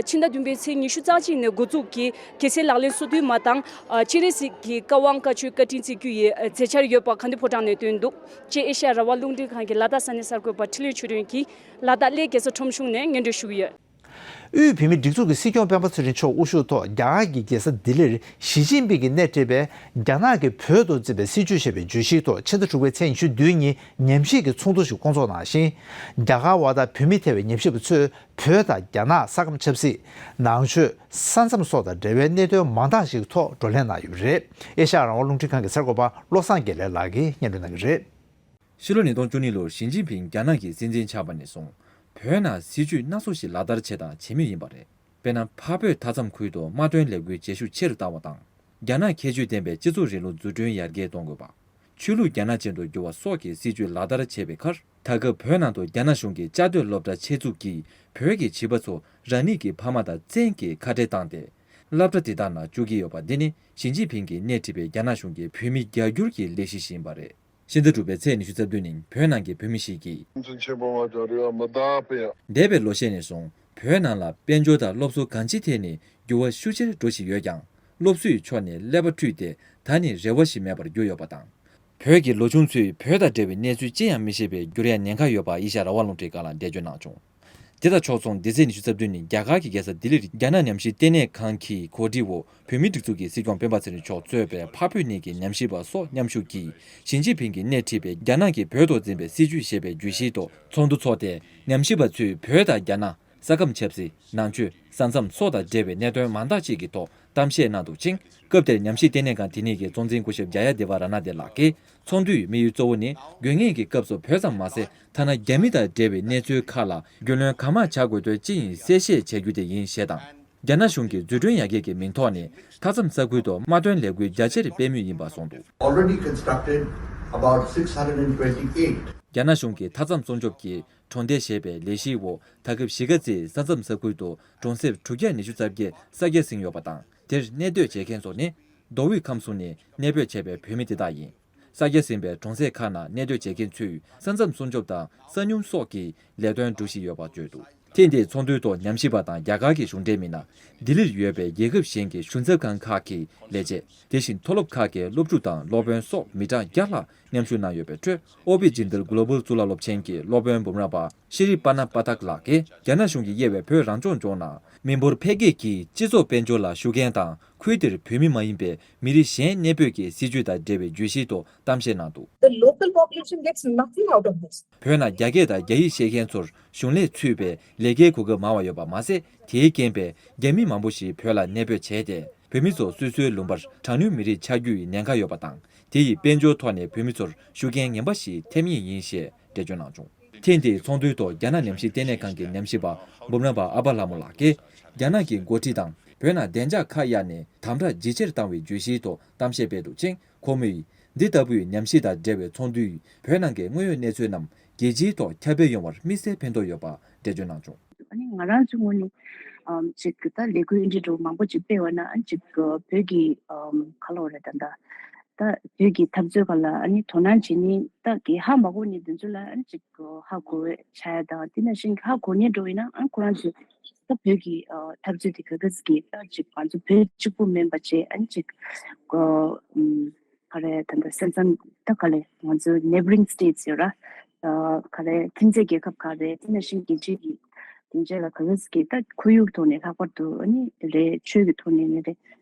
ཕྱི་ཟླ་བདུན་པའི་ཚེས་ཉི་ཤུ་རྩ་གཅིག་ནས་འགོ་འཛུགས་ཀྱིས་གེགས་སེལ་ལག་ལེན་སོ་བདུན་མ་དང་། ཨ། སྤྱན་རས་གཟིགས་ཀྱི་བཀའ་དབང་བཀའ་ཆོས་བཀའ་དྲིན་བརྩི་རྒྱུ་ཡི་མཛད་འཆར་ཡོད་པ་ག་ནི་ཕོ་བྲང་ནས་བཏོན་འདུག་ཅེས་ཨེ་ཤ་ཡ་རང་དབང་རླུང་འཕྲིན་ཁང་གི་ལ་དྭགས་ས་གནས་གསར་འགོད་པ་འཕྲིན་ལས་ཆོས་སྒྲོན་གྱིས་ལ་དྭགས་གླེ་རྒྱལ་ས་ཁྲོམ་གཞུང་ནས་སྙན་སྒྲོན་ཞུ་གི་ཡོད། དབུས་བོད་མིའི་སྒྲིག་འཛུགས་ཀྱི་སྲིད་སྐྱོང་སྤེན་པ་ཚེ་རིང་མཆོག་དབུ་བཞུགས་ཐོག་རྒྱ་གར་གྱི་རྒྱལ་ས་ལྡི་ལིར་ཞི་ཅིན་ཕིང་གིས་སྣེ་ཁྲིད་པའི་རྒྱ་ནག་གིས་བོད་དུ་བརྩིས་པའི་སྲིད་བྱུས་ཞེས་པའི་བརྗོད་གཞིའི་ཐོག་ཕྱི་ཟླ་དྲུག་པའི་ཚེས་ཉི་ཤུ་བདུན་ཉིན་ཉམས་ཞིབ་ཀྱི་ཚོགས་འདུ་ཞིག་བསྐོང་ཚོགས་གནང་ཞིང་། རྒྱ་གར་བ་དང་བོད་མི་ཐེ་བའི་ཉམས་ཞིབ་པ་ཚོས་བོད་དང་རྒྱ་ནག་ས་ཁམས་ཆབ་སྲིད། ནང་ཆོས། ས་མཚམས་སོགས་དང་འབྲེལ་བའི་གནད་དོན་མང་དག་ཞིག་ཐོག་བགྲོ་གླེང་གནང་ཡོད་པ་རེད། ཨེ་ཤ་ཡ་རང་དབང་རླུང་འཕྲིན་ཁང་གི་གསར་འགོད་པ་བློ་བཟང་དགེ་ལེགས་ལགས་ཀྱིས་སྙན་སྒྲོན་གནང་གི་རེད། ཕྱི་ལོ་ཉིས་སྟོང་བཅུ་གཉིས་ལོར་ཞི་ཅིན་ཕིང་རྒྱ་ནག་གི་སྲིད་འཛིན་ཆགས་པ་ནས་བཟུང་། བོད་ནང་སྲིད་ཇུས་སྣ་ཚོགས་ཤིག་ལག་བསྟར་བྱས་དང་བྱེད་མུས་ཡིན་པ་རེད། དཔེར་ན། འཕགས་བོད་མཐའ་མཚམས་ཁུལ་དུ་དམག་དོན་ལས་འགུལ་བྱེད་ཤུགས་ཆེ་རུ་བཏང་བ་དང་། རྒྱ་ནག་ཁྱད་ཆོས་ལྡན་པའི་སྤྱི་ཚོགས་རིང་ལུགས་འཛུགས་སྐྲུན་ཡར་རྒྱས་གཏོང་དགོས་པ། ཆོས་ལུགས་རྒྱ་ནག་ཅན་དུ་བསྒྱུར་བ་སོགས་ཀྱི་སྲིད་ཇུས་ལག་བསྟར་བྱས་པའི་ཁར། ད་སྐབས་བོད་ནང་དུ་རྒྱ་ནག་གཞུང་གི་བཅའ་སྡོད་སློབ་གྲྭ་ཆེད་འཛུགས་ཀྱིས་བོད་ཀྱི་བྱིས་པ་ཚོ་རང་ཉིད་ཀྱི་ཕ་མ་དང་བཙན་གྱིས་ཁ་བྲལ་བཏང་སྟེ། སློབ་གྲྭ་དེ་དག་ནང་བཅུག་གི་ཡོད་པ་འདི་ནི་ཞི་ཅིན་ཕིང་གིས་སྣེ་ཁྲིད་པའི་རྒྱ་ནག་གཞུང་གི་བོད་མི་རྒྱ་སྒྱུར་གྱི་ལས་གཞི་ཞིག་ཡིན་པ་རེད། ཕྱི་ཟླ་དྲུག་པའི་ཚེས་ཉི་ཤུ་རྩ་བདུན་ཉིན་བོད་ནང་གི་བོད་མི་ཞིག་གིས། ཕུན་སུམ་ཆེན་པོ་མ་ཀྱང་རེ་བ་མི་འདའ་བས་ཡང་། འདས་པའི་ལོ་ཤས་ནས་བཟུང་བོད་ནང་ལ་དཔལ་འབྱོར་དང་སློབ་གསོ་གང་ཅིའི་ཐད་ནས་འགྱུར་བ་ཤུགས་ཆེར་འགྲོ་བཞིན་ཡོད་ཀྱང་། སློབ་གསོའི་ཕྱོགས་ནས་ཀླད་པ་བཀྲུས་ཏེ་ད་ནི་རེ་བ་ཞིག་མེད་པར་གྱུར་ཡོད་པ་དང་། བོད་ཀྱི་ལོ་ཆུང་ཚོས་བོད་དང་འབྲེལ་བའི་གནས་ཚུལ་ཅི་ཡང་མི་ཤེས་པའི་འགྱུར་ཡ་ཉེན་ཁ་ཡོད་པ་ཨེ་ཤ་ཡ་རང་དབང་རླུང་འཕྲིན་ཁང་ལ་འགྲེལ་བརྗོད་གནང་བྱུང་། དེ་དང་ཕྱོགས་མཚུངས་འདི་ཚེས་ཉི་ཤུ་རྩ་བདུན་ཉིན་རྒྱ་གར་གྱི་རྒྱལ་ས་ལྡི་ལིར་རྒྱ་ནག་ཉམས་ཞིབ་ལྟེ་གནས་ཁང་གི་གོ་སྒྲིག་འོག་བོད་མིའི་སྒྲིག་འཛུགས་ཀྱི་སྲིད་སྐྱོང་སྤེན་པ་ཚེ་རིང་མཆོག་གཙོས་པའི་འཕགས་བོད་གཉིས་ཀྱི་ཉམས་ཞིབ་པ་སོགས་མཉམ་ཞུགས་ཀྱིས་ཞི་ཅིན་ཕིང་གིས་སྣེ་ཁྲིད་པའི་རྒྱ་ནག་གིས་བོད་ཐོག་འཛིན་པའི་སྲིད་བྱུས་ཞེས་པའི་བརྗོད་གཞིའི་ཐོག་ཚོགས་འདུ་འཚོགས་ཏེ། ཉམས་ཞིབ་པ་ཚོས་བོད་དང་རྒྱ་ནག་ས་ཁམས་ཆབ་སྲིད། ནང་ཆོས། ས་མཚམས་སོགས་དང་འབྲེལ་བའི་གནད་དོན་མང་དག་ཅིག་གི་ཐོག་གཏམ་བཤད་གནང་འདུག་ཅིང་། སྐབས་དེར་ཉམས་ཞིབ་ལྟེ་གནས་ཁང་དེ་ཉིད་ཀྱི་གཙོ་འཛིན་སྐུ་ཞབས་ཇ་ཡ་དེ་བ་ར་ན་དེ་ལགས་ཀྱིས། ཚོགས་འདུའི་དམིགས་ཡུལ་གཙོ་བོ་ནི་དགོས་ངེས་ཀྱི་སྐབས་སུ་བོད་ཙམ་མ་ཟད། ཐ་ན་རྒྱ་མི་དང་འབྲེལ་བའི་གནས་ཚུལ་ཁག་ལ་རྒྱུས་ལོན་གང་མང་བྱ་དགོས་འདོད་ཅི་ཡིན་གསལ་བཤད་བྱ་རྒྱུ་དེ་ཡིན་ཞེས་དང་། རྒྱ་ནག་གཞུང་གིས་འཛུགས་སྐྲུན་ཡར་རྒྱས་ཀྱི་མིང་ཐོག་ནས་མཐའ་མཚམས་ས་ཁུལ་དུ་དམག་དོན་ལས་འགུལ་རྒྱ་ཆེར་སྤེལ་མུས་ཡིན་པ་གསུངས་འདུག Already constructed about six hundred and twenty-eight. རྒྱ་ནག་གཞུང་གིས་མཐའ་མཚམས་སྲུང་སྐྱོབ་ཀྱི་གྲོང་སྡེ་ཞེས་པའི་ལས་གཞིའི་འོག་ད་སྐབས་གཞིས་ཀ་རྩེའི་ས་མཚམས་ས་ཁུལ་དུ་གྲོང་གསེབ་དྲུག་བརྒྱ་ཉི་ཤུ་རྩ་བརྒྱད་གསར་རྒྱག་ཟིན་ཡོད་པ་དང་། དེར་གནས་སྡོད་བྱེད་མཁན་ཚོ་ནི་མདོ་དབུས་ཁམས་གསུམ་ནས་གནས་སྤོས་བྱས་པའི་བོད་མི་དེ་དག་ཡིན། གསར་རྒྱག་ཟིན་པའི་གྲོང་གསེབ་ཁག་ནང་གནས་སྡོད་བྱེད་མཁན་ཚོས་ས་མཚམས་སྲུང་སྐྱོབ་དང་ས་སྨྱུག་སོགས་ཀྱི་ལས་དོན་སྒྲུབ་བཞིན་ཡོད་པ་བརྗོད་འདུག་ཐེངས་འདིའི་ཚོགས་འདུའི་ཐོག་ཉམས་ཞིབ་པ་དང་རྒྱ་གར་གྱི་གཞུང་འབྲེལ་མི་སྣ། ལྡི་ལིར་ཡོད་པའི་རྒྱལ་ཁབ་གཞན་གྱི་གཞུང་ཚབ་ཁང་ཁག་གི་ལས་བྱེད། དེ་བཞིན་མཐོ་སློབ་ཁག་གི་སློབ་ཕྲུག་དང་སློབ་དཔོན་སོགས་མི་གྲངས་བརྒྱ་ལྷག་མཉམ་ཞུགས་གནང་ཡོད་པའི་ཁྲོད། ཨོ་པི་ཇིན་དལ་གྷོ་ལོ་བལ་གཙུག་ལག་སློབ་ཆེན་གྱི་སློབ་དཔོན་འབུམ་རམས་པ་ཤི་རི་པ་ན་པ་ཐག་ལགས་ཀྱིས། རྒྱ་ནག་གཞུང་གིས་དབྱེ་བའི་བོད་རང་སྐྱོང་ལྗོངས་ནང་མི་འབོར་འཕེལ་རྒྱས་ཀྱིས་སྤྱི་ཚོགས་དཔལ་འབྱོར་ལ་ཤུགས་རྐྱེན་དང་། ཁུལ་དེར་བོད་མི་མ་ཡིན་པའི་མི་རིགས་གཞན་གནས་སྤོས་ཀྱི་སྲིད་ཇུས་དང་འབྲེལ་བའི་བརྗོད་གཞིའི་ཐོག་གཏམ་བཤད་གནང་འདུག The local population gets nothing out of this. བོད་ནང་རྒྱ་སྐད་དང་རྒྱ་ཡིག་ཤེས་མཁན་ཚོར་གཞུང་ལས་ཚུད་པའི་ལས་ཀའི་གོ་སྐབས་མང་བ་ཡོད་པ་མ་ཟད། དེའི་རྐྱེན་པས་རྒྱ་མི་མང་པོ་ཞིག་བོད་ལ་གནས་སྤོས་བྱས་ཏེ། བོད་མི་ཚོ་སོ་སོའི་ལུང་པར་གྲངས་ཉུང་མི་རིགས་ཆགས་རྒྱུ་ཡི་ཉེན་ཁ་ཡོད་པ་དང་། དེ་ཡིས་དཔལ་འབྱོར་ཐོག་ནས་བོད་མི་ཚོར་ཤུགས་རྐྱེན་ངན་པ་ཞིག་ཐེབས་ངེས་ཡིན་ཞེས་འགྲེལ་བརྗོད་གནང་བྱུང་། ཐེངས་འདིའི་ཚོགས་འདུའི་ཐོག་རྒྱ་ནག་ཉམས་ཞིབ་ལྟེ་གནས་ཁང་གི་ཉམས་ཞིབ་པ་འབུམ་རམས་པ་ཨ་པ་ལྷ་མོ་ལགས་ཀྱིས། རྒྱ་ནག་གི་འགོ་ཁྲིད་དང་བོད་ནང་བདེ་འཇགས་ཁ་གཡར་ནས་དམ་དྲག་ཇེ་ཆེར་བཏང་བའི་བརྗོད་གཞིའི་ཐོག་གཏམ་བཤད་སྤེལ་འདུག་ཅིང་། ཁོ་མོས། འདི་ལྟ་བུའི་ཉམས་ཞིབ་དང་འབྲེལ་བའི་ཚོགས་འདུས། བོད་ནང་གི་དངོས་ཡོད་གནས་ཚུལ་རྣམས་རྒྱལ་སྤྱིའི་ཐོག་ཁྱབ་སྤེལ་ཡོང་བར་དམིགས་བསལ་ཕན་ཐོགས་ཡོད་པ་འགྲེལ་བརྗོད་གནང་བྱུང་། ཨ་ནི་ང་རང་ཚོའི་ངོས་ནས་ཨམ་ཅིག་ད་ལས་འགུལ་འདི་འདྲ་མང་པོ་ཅིག་སྤེལ་བ་ན། ཨ་ཅིག་བོད་ཀྱི་ཨམ་ག་ལབ་དགོས་རེད། ད་ད་ད་བོད་ཀྱི་འཐབ་རྩོད་སྒང་ལ་ཨ་ནི་དོ་སྣང་བྱེད་མཁན་ད་གི་ཧ་མ་གོ་མཁན་དེ་ཚོ་ལ་ཨ་ཅིག་ཧ་གོ་བའི་ཆ་ཡ་དང་། དེ་ནང་བཞིན་ཧ་གོ་མཁན་འདྲ་བོ་ཡིན་ན། ཨ་ཁོ་རང་ཚོས་ད་བོད་ཀྱི་ཨ་འཐབ་རྩོད་དེ་ག་ག་ཟིག་གི་ད་ཅིག་ང་ཚོ་བོད་གཅིག་པུ་མིན་པ་བྱས། ཨ་ནི་ཅིག་ཨམ་ག་རེ། ད་ལྟ་ས་མཚམས་ད་ག་ལེ་ང་ཚོ་neighbouring states ཡོད་ར། ཨ་ག་རེ་ཁྱིམ་མཚེས་རྒྱལ་ཁབ་ག་རེ། དེ་ནང་བཞིན་རྒྱལ་སྤྱིའི་གི་དེ་འདྲ་ལ་ག་ག་ཟིག་གི་ད་ཁོར་ཡུག་ཐོག་ནས་ལྷག་པར་དུ་ཨ་ནི་རེད། ཆོས་ཀྱི་ཐོག་ནས་ནི་རེད།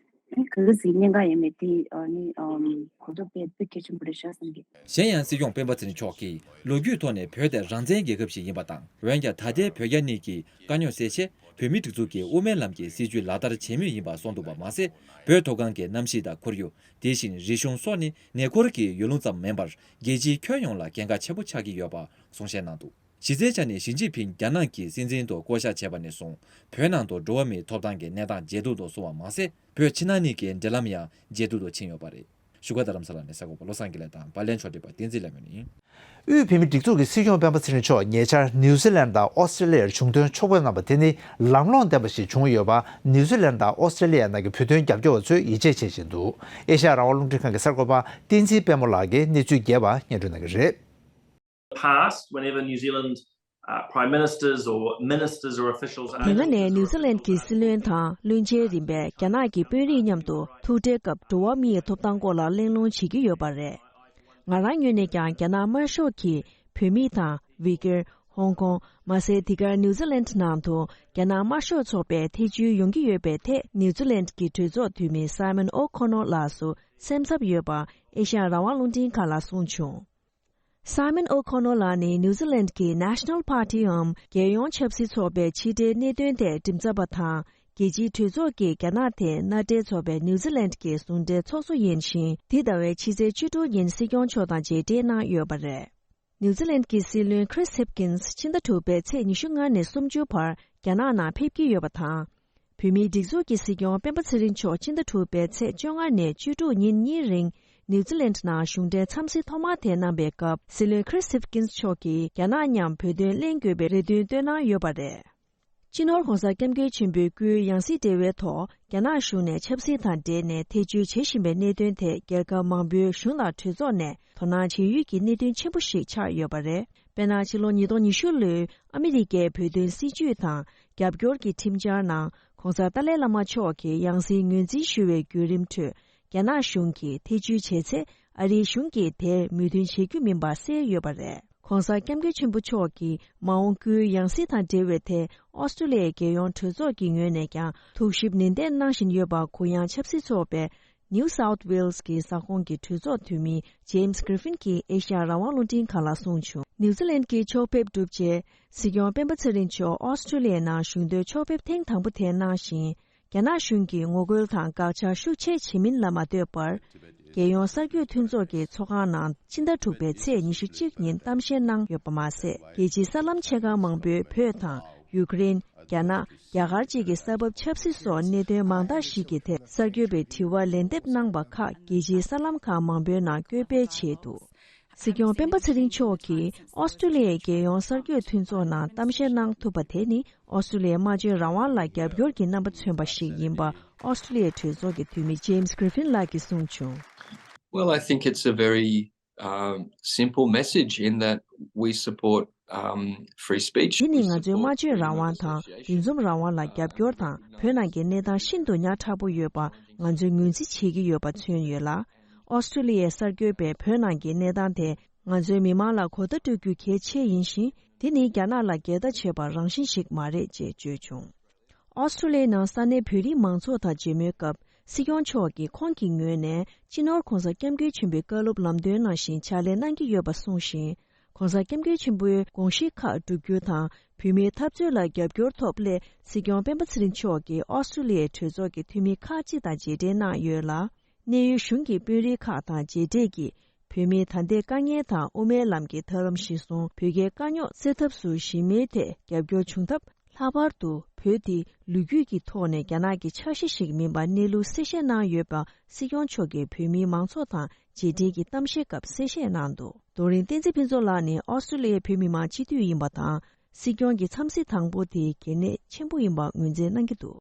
ཨ་ནི་ག་ག་ཟིག་གཉན་ཁ་ཡིན་མེད་དེ་ཨ་ནི་ཨམ་གོ་རྟོགས་སྤེལ་དཔེ་གལ་ཆེན་པོ་རེད་ཤག་བསམ་གི། གཞན་ཡང་སྲིད་སྐྱོང་སྤེན་པ་ཚེ་རིང་མཆོག་གིས་ལོ་རྒྱུས་ཐོག་ནས་བོད་དེ་རང་བཙན་རྒྱལ་ཁབ་ཞིག་ཡིན་པ་དང་། འོན་ཀྱང་ད་ལྟའི་བོད་རྒྱ་གཉིས་ཀྱི་དཀའ་རྙོག་སེལ་ཆེད་བོད་མིའི་སྒྲིག་འཛུགས་ཀྱིས་དབུ་མའི་ལམ་གྱི་སྲིད་བྱུས་ལག་བསྟར་བྱེད་མུས་ཡིན་པ་གསུངས་འདུག་པ་མ་ཟད། བོད་མཐོ་སྒང་གི་གནམ་གཤིས་དང་ཁོར་ཡུག་དེ་བཞིན་རིག་གཞུང་སོགས་ནི་ཉེ་འཁོར་གྱི་ཡུལ་ལུང་ཙམ་མིན་པར་རྒྱལ་སྤྱིའི་ཁྱོན་ཡོངས་ལ་གལ་འགངས་ཆེན་པོ་ཆགས་ཀྱི་ཡོད་པ་གསུང་བཤད་གནང་འདུག་གཞི་རྩའི་ཆ་ནས་ཞི་ཅིན་ཕིང་རྒྱ་ནག་གི་སྲིད་འཛིན་དུ་བསྐོ་གཞག་བྱས་པ་ནས་བཟུང་། བོད་ནང་དུ་འགྲོ་བ་མིའི་ཐོབ་ཐང་གི་གནས་སྟངས་ཇེ་སྡུག་ཏུ་སོང་བ་མ་ཟད། བོད་ཕྱི་ནང་གཉིས་ཀྱི་འབྲེལ་ལམ་ཡང་ཇེ་སྡུག་ཏུ་ཕྱིན་ཡོད་པ་རེད། བཞུགས་སྒར་རྡ་རམ་ས་ལ་ནས་གསར་འགོད་པ་བློ་བཟང་དགེ་ལེགས་དང་། པར་ལེན་ཕྱོགས་སྒྲིག་པ་བསྟན་འཛིན་ལྷ་མོ་ཡིན། དབུས་བོད་མིའི་སྒྲིག་འཛུགས་ཀྱི་སྲིད་སྐྱོང་སྤེན་པ་ཚེ་རིང་མཆོག་ཉེ་ཆར་ནིའུ་ཛི་ལན་དང་ཨོ་སི་ཀྲི་ལི་ཡར་མཇུག་སྡོམ་ཕྱོགས་ཕེབས་གནང་བ་དེ་ནི་ལམ་ལྷོང་ལྡན་པ་ཞིག་བྱུང་ཡོད་པ། ནིའུ་ཛི་ལན་དང་ཨོ་སི་ཀྲི་ལི་ཡ་ནང་གི་བོད་དོན་རྒྱབ་སྐྱོར་བ་ཚོས་ཡིད་ཆེས་བྱེད་བཞིན་འདུག་ཨེ་ཤ་ཡ་རང་དབང་རླུང་འཕྲིན་ཁང་གི་གསར་འགོད་པ་བསྟན་འཛིན་དཔལ་མོ་ལགས་ཀྱིས་གནས་ཚུལ་རྒྱས་པ་སྙན་སྒྲོན་གནང་གི་རེད། Past, whenever New Zealand, uh, prime ministers or ministers or officials are མྱི་སྔ་ནས་ནིའུ་ཛི་ལན་གྱི་སྲིད་བློན་དང་བློན་ཆེན་རིམ་པས་རྒྱ་ནག་གི་དཔོན་རིགས་མཉམ་དུ་ཐུག་འཕྲད་སྐབས་འགྲོ་བ་མིའི་ཐོབ་ཐང་སྐོར་ལ་གླེང་སློང་བྱེད་ཀྱི་ཡོད་པ་རེད། ང་རང་ངོས་ནས་ཀྱང་རྒྱ་ནག་དམར་ཤོག་གིས་བོད་མི་དང་ཝི་ཀེར། ཧོང་ཀོང་། མ་ཟད་དེ་གར་ནིའུ་ཛི་ལན་ནང་དུ་རྒྱ་ནག་དམར་ཤོག་ཚོགས་པས་ཐེ་བྱུས་ཡོང་གི་ཡོད་པའི་ཐད། ནིའུ་ཛི་ལན་གྱི་གྲོས་ཚོགས་འཐུས་མི་སའི་མོན་ཨོ་ཁོ་ནོར་ལགས་སུ་སེམས་འཚབ་ཡོད་པ་ཨེ་ཤ་ཡ་རང་དབང་རླུང་འཕྲིན་ཁང་ལ་གསུངས་བྱུང་། སའི་མོན་ཨོ་ཁོ་ནོར་ལགས་ནི་ནིའུ་ཛི་ལན་གྱི་National Party འམ་རྒྱལ་ཡོངས་ཆབ་སྲིད་ཚོགས་པའི་ཕྱི་འབྲེལ་གནད་དོན་ཐད་མགྲིན་ཚབ་པ་དང་། རྒྱལ་སྤྱིའི་གྲོས་ཚོགས་ཀྱི་རྒྱ་ནག་ཐད་མནའ་འབྲེལ་ཚོགས་པའི་ནིའུ་ཛི་ལན་གྱི་ཟུང་འབྲེལ་ཚོགས་གཙོ་ཡིན་ཞིང་། འདི་ཟླ་བའི་ཕྱི་ཚེས་བཅུ་དྲུག་ཉིན་སྲིད་སྐྱོང་མཆོག་དང་མཇལ་འཕྲད་གནང་ཡོད་པ་རེད། ནིའུ་ཛི་ལན་གྱི་སྲིད་བློན་Chris Hipkins ཕྱི་ཟླ་དྲུག་པའི་ཚེས་ཉི་ཤུ་ལྔ་ནས་སུམ་ཅུ་བར་རྒྱ་ནག་ནང་ཕེབས་ཀྱི་ཡོད་པ་དང་། བོད་མིའི་སྒྲིག་འཛུགས་ཀྱི་སྲིད་སྐྱོང་སྤེན་པ་ཚེ་རིང་མཆོག་ཕྱི་ཟླ་དྲུག་པའི་ཚེས་བཅོ་ལྔ་ནས་བཅུ་དྲུག་ཉིན་གཉིས་རིང་ནིའུ་ཛི་ལན་ནང་གཞུང་འབྲེལ་འཚམས་གཟིགས་ཐོག་མ་དེ་གནང་བའི་སྐབས། སྲིད་བློན་Chris Hipkins མཆོག་གིས་རྒྱ་ནག་མཉམ་བོད་དོན་གླེང་དགོས་པའི་རེ་འདུན་བཏོན་གནང་ཡོད་པ་རེད། སྤྱི་ནོར་༧གོང་ས་༧སྐྱབས་མགོན་ཆེན་པོའི་སྐུའི་ཡང་སྲིད་འབྲེལ་བའི་ཐོག་རྒྱ་ནག་གཞུང་ནས་ཆབ་སྲིད་དང་འབྲེལ་ནས་ཐེ་བྱུས་བྱེད་བཞིན་པའི་གནད་དོན་དེ། རྒྱལ་ཁབ་མང་པོའི་གཞུང་དང་གྲོས་ཚོགས་ནས་དོ་སྣང་བྱེད་ཡུལ་གྱི་གནད་དོན་ཆེན་པོ་ཞིག་ཆགས་ཡོད་པ་རེད། དཔེར་ན། ཕྱི་ལོ་ཉིས་སྟོང་ཉི་ཤུ་ལོའི་ཨ་མི་རི་ཀའི་བོད་དོན་སྲིད་བྱུས་དང་རྒྱབ་སྐྱོར་གྱི་ཁྲིམས་འཆར་ནང་། ྋགོང་ས་ཏཱ་ལའི་བླ་མ་མཆོག་གིས་ཡང་སྲིད་ངོས་འཛིན་ཞུ་བའི་བརྒྱུད་རིམ་ཁྲོད། རྒྱ་ནག་གཞུང་གིས་ཐེ་བྱུས་བྱས་ཚེ། ཨ་རིའི་གཞུང་གིས་དེར་མོས་མཐུན་བྱེད་རྒྱུ་མིན་པ་གསལ་ཡོད་པ་རེད། ྋགོང་ས་ྋསྐྱབས་མགོན་ཆེན་པོ་མཆོག་གིས་མ་འོངས་སྐུའི་ཡང་སྲིད་དང་འབྲེལ་བའི་ཐད། ཨོ་སི་ཀྲུ་ལི་ཡའི་རྒྱལ་ཡོངས་གྲོས་ཚོགས་ཀྱི་ངོས་ནས་ཀྱང་ཐུགས་ཞིབ་ནན་ཏན་གནང་བཞིན་ཡོད་པ། གུ་ཡངས་ཆབ་སྲིད་ཚོགས་པའི་New South Wales གྱི་ས་ཁོངས་ཀྱི་གྲོས་ཚོགས་འཐུས་མི་James Griffin གྱིས་ཨེ་ཤ་ཡ་རང་དབང་རླུང་འཕྲིན་ཁང་ལ་གསུངས་བྱུང་། ནིའུ་ཛི་ལན་གྱི་ཕྱོགས་ཕེབས་གྲུབ་རྗེས། སྲིད་སྐྱོང་སྤེན་པ་ཚེ་རིང་མཆོག་ཨོ་སི་ཀྲུ་ལི་ཡའི་ནང་གཞུང་འབྲེལ་ཕྱོགས་ཕེབས་ཐེངས་དང་པོ་དེ་གནང་ཞིང་། རྒྱ་ནག་གཞུང་གིས་ངོ་རྒོལ་དང་དགག་བྱ་ཤུགས་ཆེ་བྱེད་མིན་ལ་མ་ལྟོས་པར། རྒྱལ་ཡོངས་གསར་འགོད་མཐུན་ཚོགས་ཀྱི་ཚོགས་ཁང་ནང་ཕྱི་ཟླ་དྲུག་པའི་ཚེས་ཉི་ཤུ་གཅིག་ཉིན་གཏམ་བཤད་གནང་ཡོད་པ་མ་ཟད། རྒྱལ་སྤྱིའི་གསར་ལམ་ཆེ་ཁག་མང་པོས་བོད་དང་ཡུཀ་རེན། རྒྱ་ནག་རྒྱ་གར་བཅས་ཀྱི་ས་བབ་ཆབ་སྲིད་སོགས་གནད་དོན་མང་དག་ཞིག་གི་ཐད་གསར་འགོད་པའི་དྲི་བར་ལན་འདེབས་གནང་བ་ཁག་རྒྱལ་སྤྱིའི་གསར་ལམ་ཁག་མང་པོའི་ནང་བཀོད་སྤེལ་བྱས་འདུག། སྲིད་སྐྱོང་སྤེན་པ་ཚེ་རིང་མཆོག་གིས་ཨོ་སི་ཀྲུ་ལི་ཡའི་རྒྱལ་ཡོངས་གསར་འགོད་མཐུན་ཚོགས་ནང་གཏམ་བཤད་གནང་ཐུབ་པ་དེ་ནི། ཨོ་སི་ཀྲུ་ལི་ཡའི་སྨྲ་བརྗོད་རང་དབང་ལ་རྒྱབ་སྐྱོར་གྱི་རྣམ་པ་མཚོན་པ་ཞིག་ཡིན་པ། ཨོ་སི་ཀྲུ་ལི་ཡའི་གྲོས་ཚོགས་ཀྱི་འཐུས་མི་James Griffin ལགས་ཀྱིས་གསུངས་བྱུང་། Well, I think it's a very, um, simple message in that we support, um, free speech. འདི་ནི་ང་ཚོའི་སྨྲ་བརྗོད་རང་དབང་དང་འདུ་འཛོམས་རང་དབང་ལ་རྒྱབ་སྐྱོར་དང་། བོད་ནང་གི་གནས་སྟངས་ཤིན་ཏུ་ཉག་ཕྲ་པོ་ཡོད་པ་ང་ཚོས་ངོས་འཛིན་བྱེད་ཀྱི་ཡོད་པ་མཚོན་ཡོད་ལ། ཨོ་སི་ཀྲུ་ལི་ཡའི་གསར་འགོད་པས་བོད་ནང་གི་གནས་སྟངས་དེ་ང་ཚོའི་མི་མང་ལ་གོ་བརྡ་སྤྲོད་རྒྱུ་གལ་ཆེ་ཡིན་ཞིང་། དེ་ནི་རྒྱ་ནག་ལ་འགལ་ཟླ་བྱས་པ་རང་བཞིན་ཞིག་མ་རེད་ཅེས་བརྗོད་བྱུང་། ཨོ་སི་ཀྲུ་ལི་ཡའི་ནང་ས་གནས་བོད་རིགས་མང་ཚོགས་དང་མཇལ་མོལ་སྐབས། སྲིད་སྐྱོང་མཆོག་གིས་ཁོང་གི་ངོས་ནས་སྤྱི་ནོར་༧གོང་ས་༧སྐྱབས་མགོན་ཆེན་པོའི་བཀའ་སློབ་ལམ་སྟོན་ནང་བཞིན་ཕྱག་ལས་གནང་གི་ཡོད་པ་གསུངས་ཤིང་། ྋགོང་ས་ྋསྐྱབས་མགོན་ཆེན་པོའི་དགོངས་གཞི་ཁག་བསྒྲུབ་རྒྱུ་དང་། བོད་མིའི་འཐབ་རྩོད་ལ་རྒྱབ་སྐྱོར་ཐོབ་སླད། སྲིད་སྐྱོང་སྤེན་པ་ཚེ་རིང་མཆོག་གིས་ཨོ་སི་ཀྲུ་ལི་ཡའི་གྲོས་ཚོགས་ཀྱི་འཐུས་མི་ཁག་ཅིག་དང་མཇལ་འཕྲད་གནང་ཡོད་ལ། གནས་ཡུལ་གཞུང་གི་དཔོན་རིགས་ཁག་དང་མཇལ་འཕྲད་ཀྱིས། བོད་མིའི་ད་ལྟའི་དཀའ་ངལ་དང་། དབུ་མའི་ལམ་གྱི་ཐབས་ལམ་གཞིར་བཟུང་བོད་རྒྱའི་དཀའ་རྙོག་སེལ་ཐབས་སུ་གཞི་མེད་ཐད་རྒྱབ་སྐྱོར་བྱུང་ཐབས། ལྷག་པར་དུ་བོད་དེ་ལོ་རྒྱུས་ཀྱི་ཐོག་ནས་རྒྱ་ནག་གི་ཆ་ཤས་ཤིག་མིན་པ་གནས་ལུགས་གསལ་བཤད་གནང་ཡོད་པ། སྲིད་སྐྱོང་མཆོག་གིས་བོད་མིའི་མང་ཚོགས་དང་མཇལ་འཕྲད་ཀྱི་གཏམ་བཤད་སྐབས་གསལ་བཤད་གནང་འདུག། རྡོ་རིང་བསྟན་འཛིན་ཕུན་ཚོགས་ལགས་ནི་ཨོ་སི་ཀྲུ་ལི་ཡའི་བོད་མི་མང་སྤྱི་འཐུས་ཡིན་པ་དང་། སྲིད་སྐྱོང་གི་འཚམས་གཟིགས་དང་པོ་དེ་གལ་གནད་ཆེན་པོ་ཡིན་པ་ངོས་འཛིན་གནང་གི་འདུག།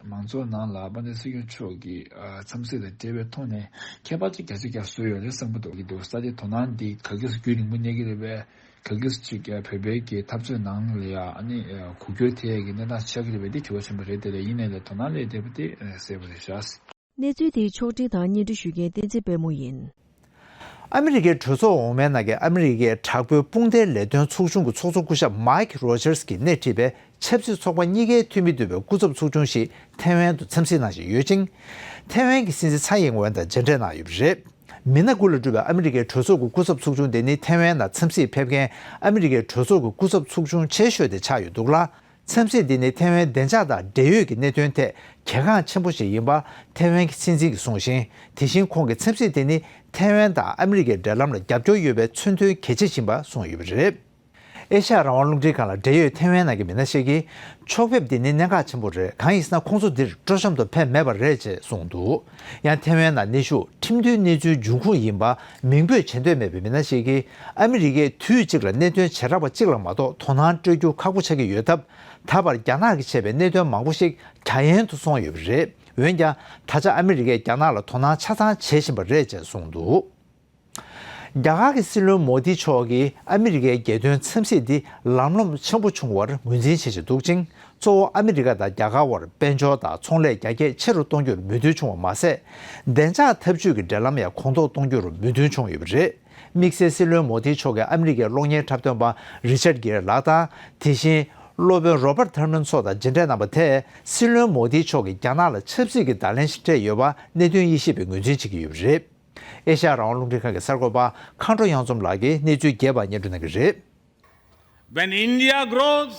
མང་ཚོགས་ནང་ལ་དཔལ་ལྡན་སྲིད་སྐྱོང་མཆོག་གི་ཨ་འཚམས་གཟིགས་དང་འབྲེལ་བའི་ཐོག་ནས་ཁྱད་པར་ཅིག་རྒྱ་ཆེ་རྒྱ་བཟོ་ཡོད་རེད་བསམ་གྱི་འདུག་གི་འདུག། ས་དེ་དོ་སྣང་འདི་ག་གེ་སུ་རྒྱུན་རིང་པོ་གནས་ཀྱི་རེད་པས། ག་གེ་སུ་ཅིག་བོད་པའི་གི་འཐབ་རྩོད་ནང་ལ་ཡ་ཨ་ནི་ཨ་གུག་འགྱོད་ཐེབས་ཡས་ཀྱི་གནས་སྟངས་ཆགས་ཀྱི་རེད་པས། འདི་དྲི་བ་ཆེན་པོ་རེད་དེ། ལས་ཡིན་ནའི་ལས་དོ་སྣང་སླེབས་བསྡད་པ་དེ་གསལ་པོ་རེད་ཤག། གནས་ཚུལ་དེའི་ཕྱོགས་སྒྲིག་དང་སྙན་སྒྲོན་ཞུ་མཁན་བསྟན་འཛིན་དཔལ་མོ་ཡིན། ཨ་མི་རི་ཀའི་གྲོས་ཚོགས་འོག་མའི་ནང་གི་ཨ་མི་རི་ཀའི་དྲག་པོའི་དཔུང་སྡེའི་ལས་དོན་ཚོགས་ཆུང་གི་ཚོགས་གཙོ་སྐུ་ཞབས་མའིག་རོ་ཇར་སི་གིས་སྣེ་ཁྲིད་པའི་ཆབ་སྲིད་ཚོགས་པ་གཉིས་ཀའི་འཐུས་མི་འདུས་པའི་སྐུ་ཚབ་ཚོགས་ཆུང་ཞིག་ཐེ་ཝན་དུ་འཚམས་གཟིགས་གནང་བཞིན་ཡོད་ཅིང་། ཐེ་ཝན་གྱི་སྲིད་འཛིན་ཚའེ་ཡིན་ཝེན་དང་མཇལ་འཕྲད་གནང་ཡོད་པ་རེད། མི་སྣ་དགུ་ལ་གྲུབ་པའི་ཨ་མི་རི་ཀའི་གྲོས་ཚོགས་ཀྱི་སྐུ་ཚབ་ཚོགས་ཆུང་དེ་ནི་ཐེ་ཝན་ནང་འཚམས་གཟིགས་ཕེབས་མཁན་ཨ་མི་རི་ཀའི་གྲོས་ཚོགས་ཀྱི་སྐུ་ཚབ་ཚོགས་ཆུང་ཆེ་ཤོས་དེ་ཆགས་ཡོད་འདུག་ལ། འཚམས་གཟིགས་འདི་ནི་ཐེ་ཝན་བདེ་འཇགས་དང་འབྲེལ་ཡོད་ཀྱི་གནད་དོན་ཐད་གལ་འགངས་ཆེན་པོ་ཞིག་ཡིན་པ་ཐེ་ཝན་གྱི་སྲིད་འཛིན་གྱིས་གསུངས་ཤིང་། དེ་བཞིན་ཁོང་གིས་འཚམས་གཟིགས་དེ་ནི་ཐེ་ཝན་དང་ཨ་མི་རི་ཀའི་འབྲེལ་ལམ་ལ་རྒྱབ་སྐྱོར་ཡོད་པའི་མཚོན་དོན་གལ་ཆེ་ཡིན་པ་གསུངས་ཡོད་པ་རེད། ཨེ་ཤ་ཡ་རང་དབང་རླུང་འཕྲིན་ཁང་ལ་འབྲེལ་ཡོད་ཐེ་ཝན་ནང་གི་མི་སྣ་ཞིག་གིས། ཕྱོགས་ཕེབས་འདི་ནི་གནད་འགག་ཆེན་པོ་རེད། གང་ཡིན་ཟེར་ན་ཁོང་ཚོ་འདིར་སྤྲོ་འཆམ་དུ་ཕེབས་མེད་པ་རེད་ཅེས་གསུངས་འདུག། ཡང་ཐེ་ཝན་ནང་གནས་བཞུགས་ཁྲིམས་མཐུན་གནས་ཚུལ་འབྱུང་ཁུངས་ཡིན་པ་མིང་འབོད་བྱེད་འདོད་མེད་པའི་མི་སྣ་ཞིག་གིས། ཨ་མི་རི་ཀས་དུས་གཅིག་ལ་གནད་དོན་བྱེ་བྲག་པ་གཅིག་ལ་མ་གཏོགས་དོ་སྣང་སྤྲོད་རྒྱུ་ཁག་པོ་ཆགས་ཀྱི་ཡོད་སྟབས། ད་བར་རྒྱ་ནག་གིས་བྱས་པའི་གནད་དོན་མང་པོ་ཞིག་རྒྱ་ཡན་དུ་སོང་ཡོད་པ་རེད། འོན་ཀྱང་། ད་ཆ་ཨ་མི་རི་ཀས་རྒྱ་ནག་ལ་དོ་སྣང་ཆ་ཚང་བྱེད་བཞིན་པ་རེད་ཅེས་གསུངས་འདུག། རྒྱ་གར་གྱི་སྲིད་བློན་མོ་དི་མཆོག་གིས་ཨ་མི་རི་ཀའི་རྒྱལ་དོན་འཚམས་གཟིགས་འདི་ལམ་ལྷོང་ཆེན་པོ་བྱུང་བར་ངོས་འཛིན་བྱེད་བཞིན་འདུག་ཅིང་། གཙོ་བོ་ཨ་མི་རི་ཀ་དང་རྒྱ་གར་བར་དཔལ་འབྱོར་དང་ཚོང་ལས་རྒྱ་སྐྱེད་ཆེ་རུ་གཏོང་རྒྱུར་མོས་མཐུན་བྱུང་བ་མ་ཟད། བདེ་འཇགས་འཐབ་ཇུས་ཀྱི་འབྲེལ་ལམ་ཡང་གོང་མཐོར་གཏོང་རྒྱུར་མོས་མཐུན་བྱུང་ཡོད་པ་རེད། དམིགས་བསལ་སྲིད་བློན་མོ་དི་མཆོག་གིས་ཨ་མི་རི་ཀའི་གློག་བརྙན་འཁྲབ་སྟོན་པ་རི་ཆར་གྷེར་ལགས་དང་། དེ་བཞིན། སློབ་དཔོན་རོ་པར་ཐར་མན་སོགས་དང་མཇལ་འཕྲད་གནང་པ་དེས། སྲིད་བློན་མོ་དི་མཆོག་གིས་རྒྱ་ནག་ལ་ཆབ་སྲིད་ཀྱི་བརྡ་ལན་ཞིག་སྤྲད་ཡོད་པ་གནད་དོན་དབྱེ་ཞིབ་པས་ངོས་འཛིན་བྱེད་ཀྱི་ཡོད་པ་རེད། ཨེ་ཤ་ཡ་རང་དབང་རླུང་འཕྲིན་ཁང་གི་གསར་འགོད་པ་མཁའ་འགྲོ་གཡང་འཛོམས་ལགས་ཀྱིས་གནས་ཚུལ་རྒྱས་པར་སྙན་སྒྲོན་གནང་གི་རེད། When India grows,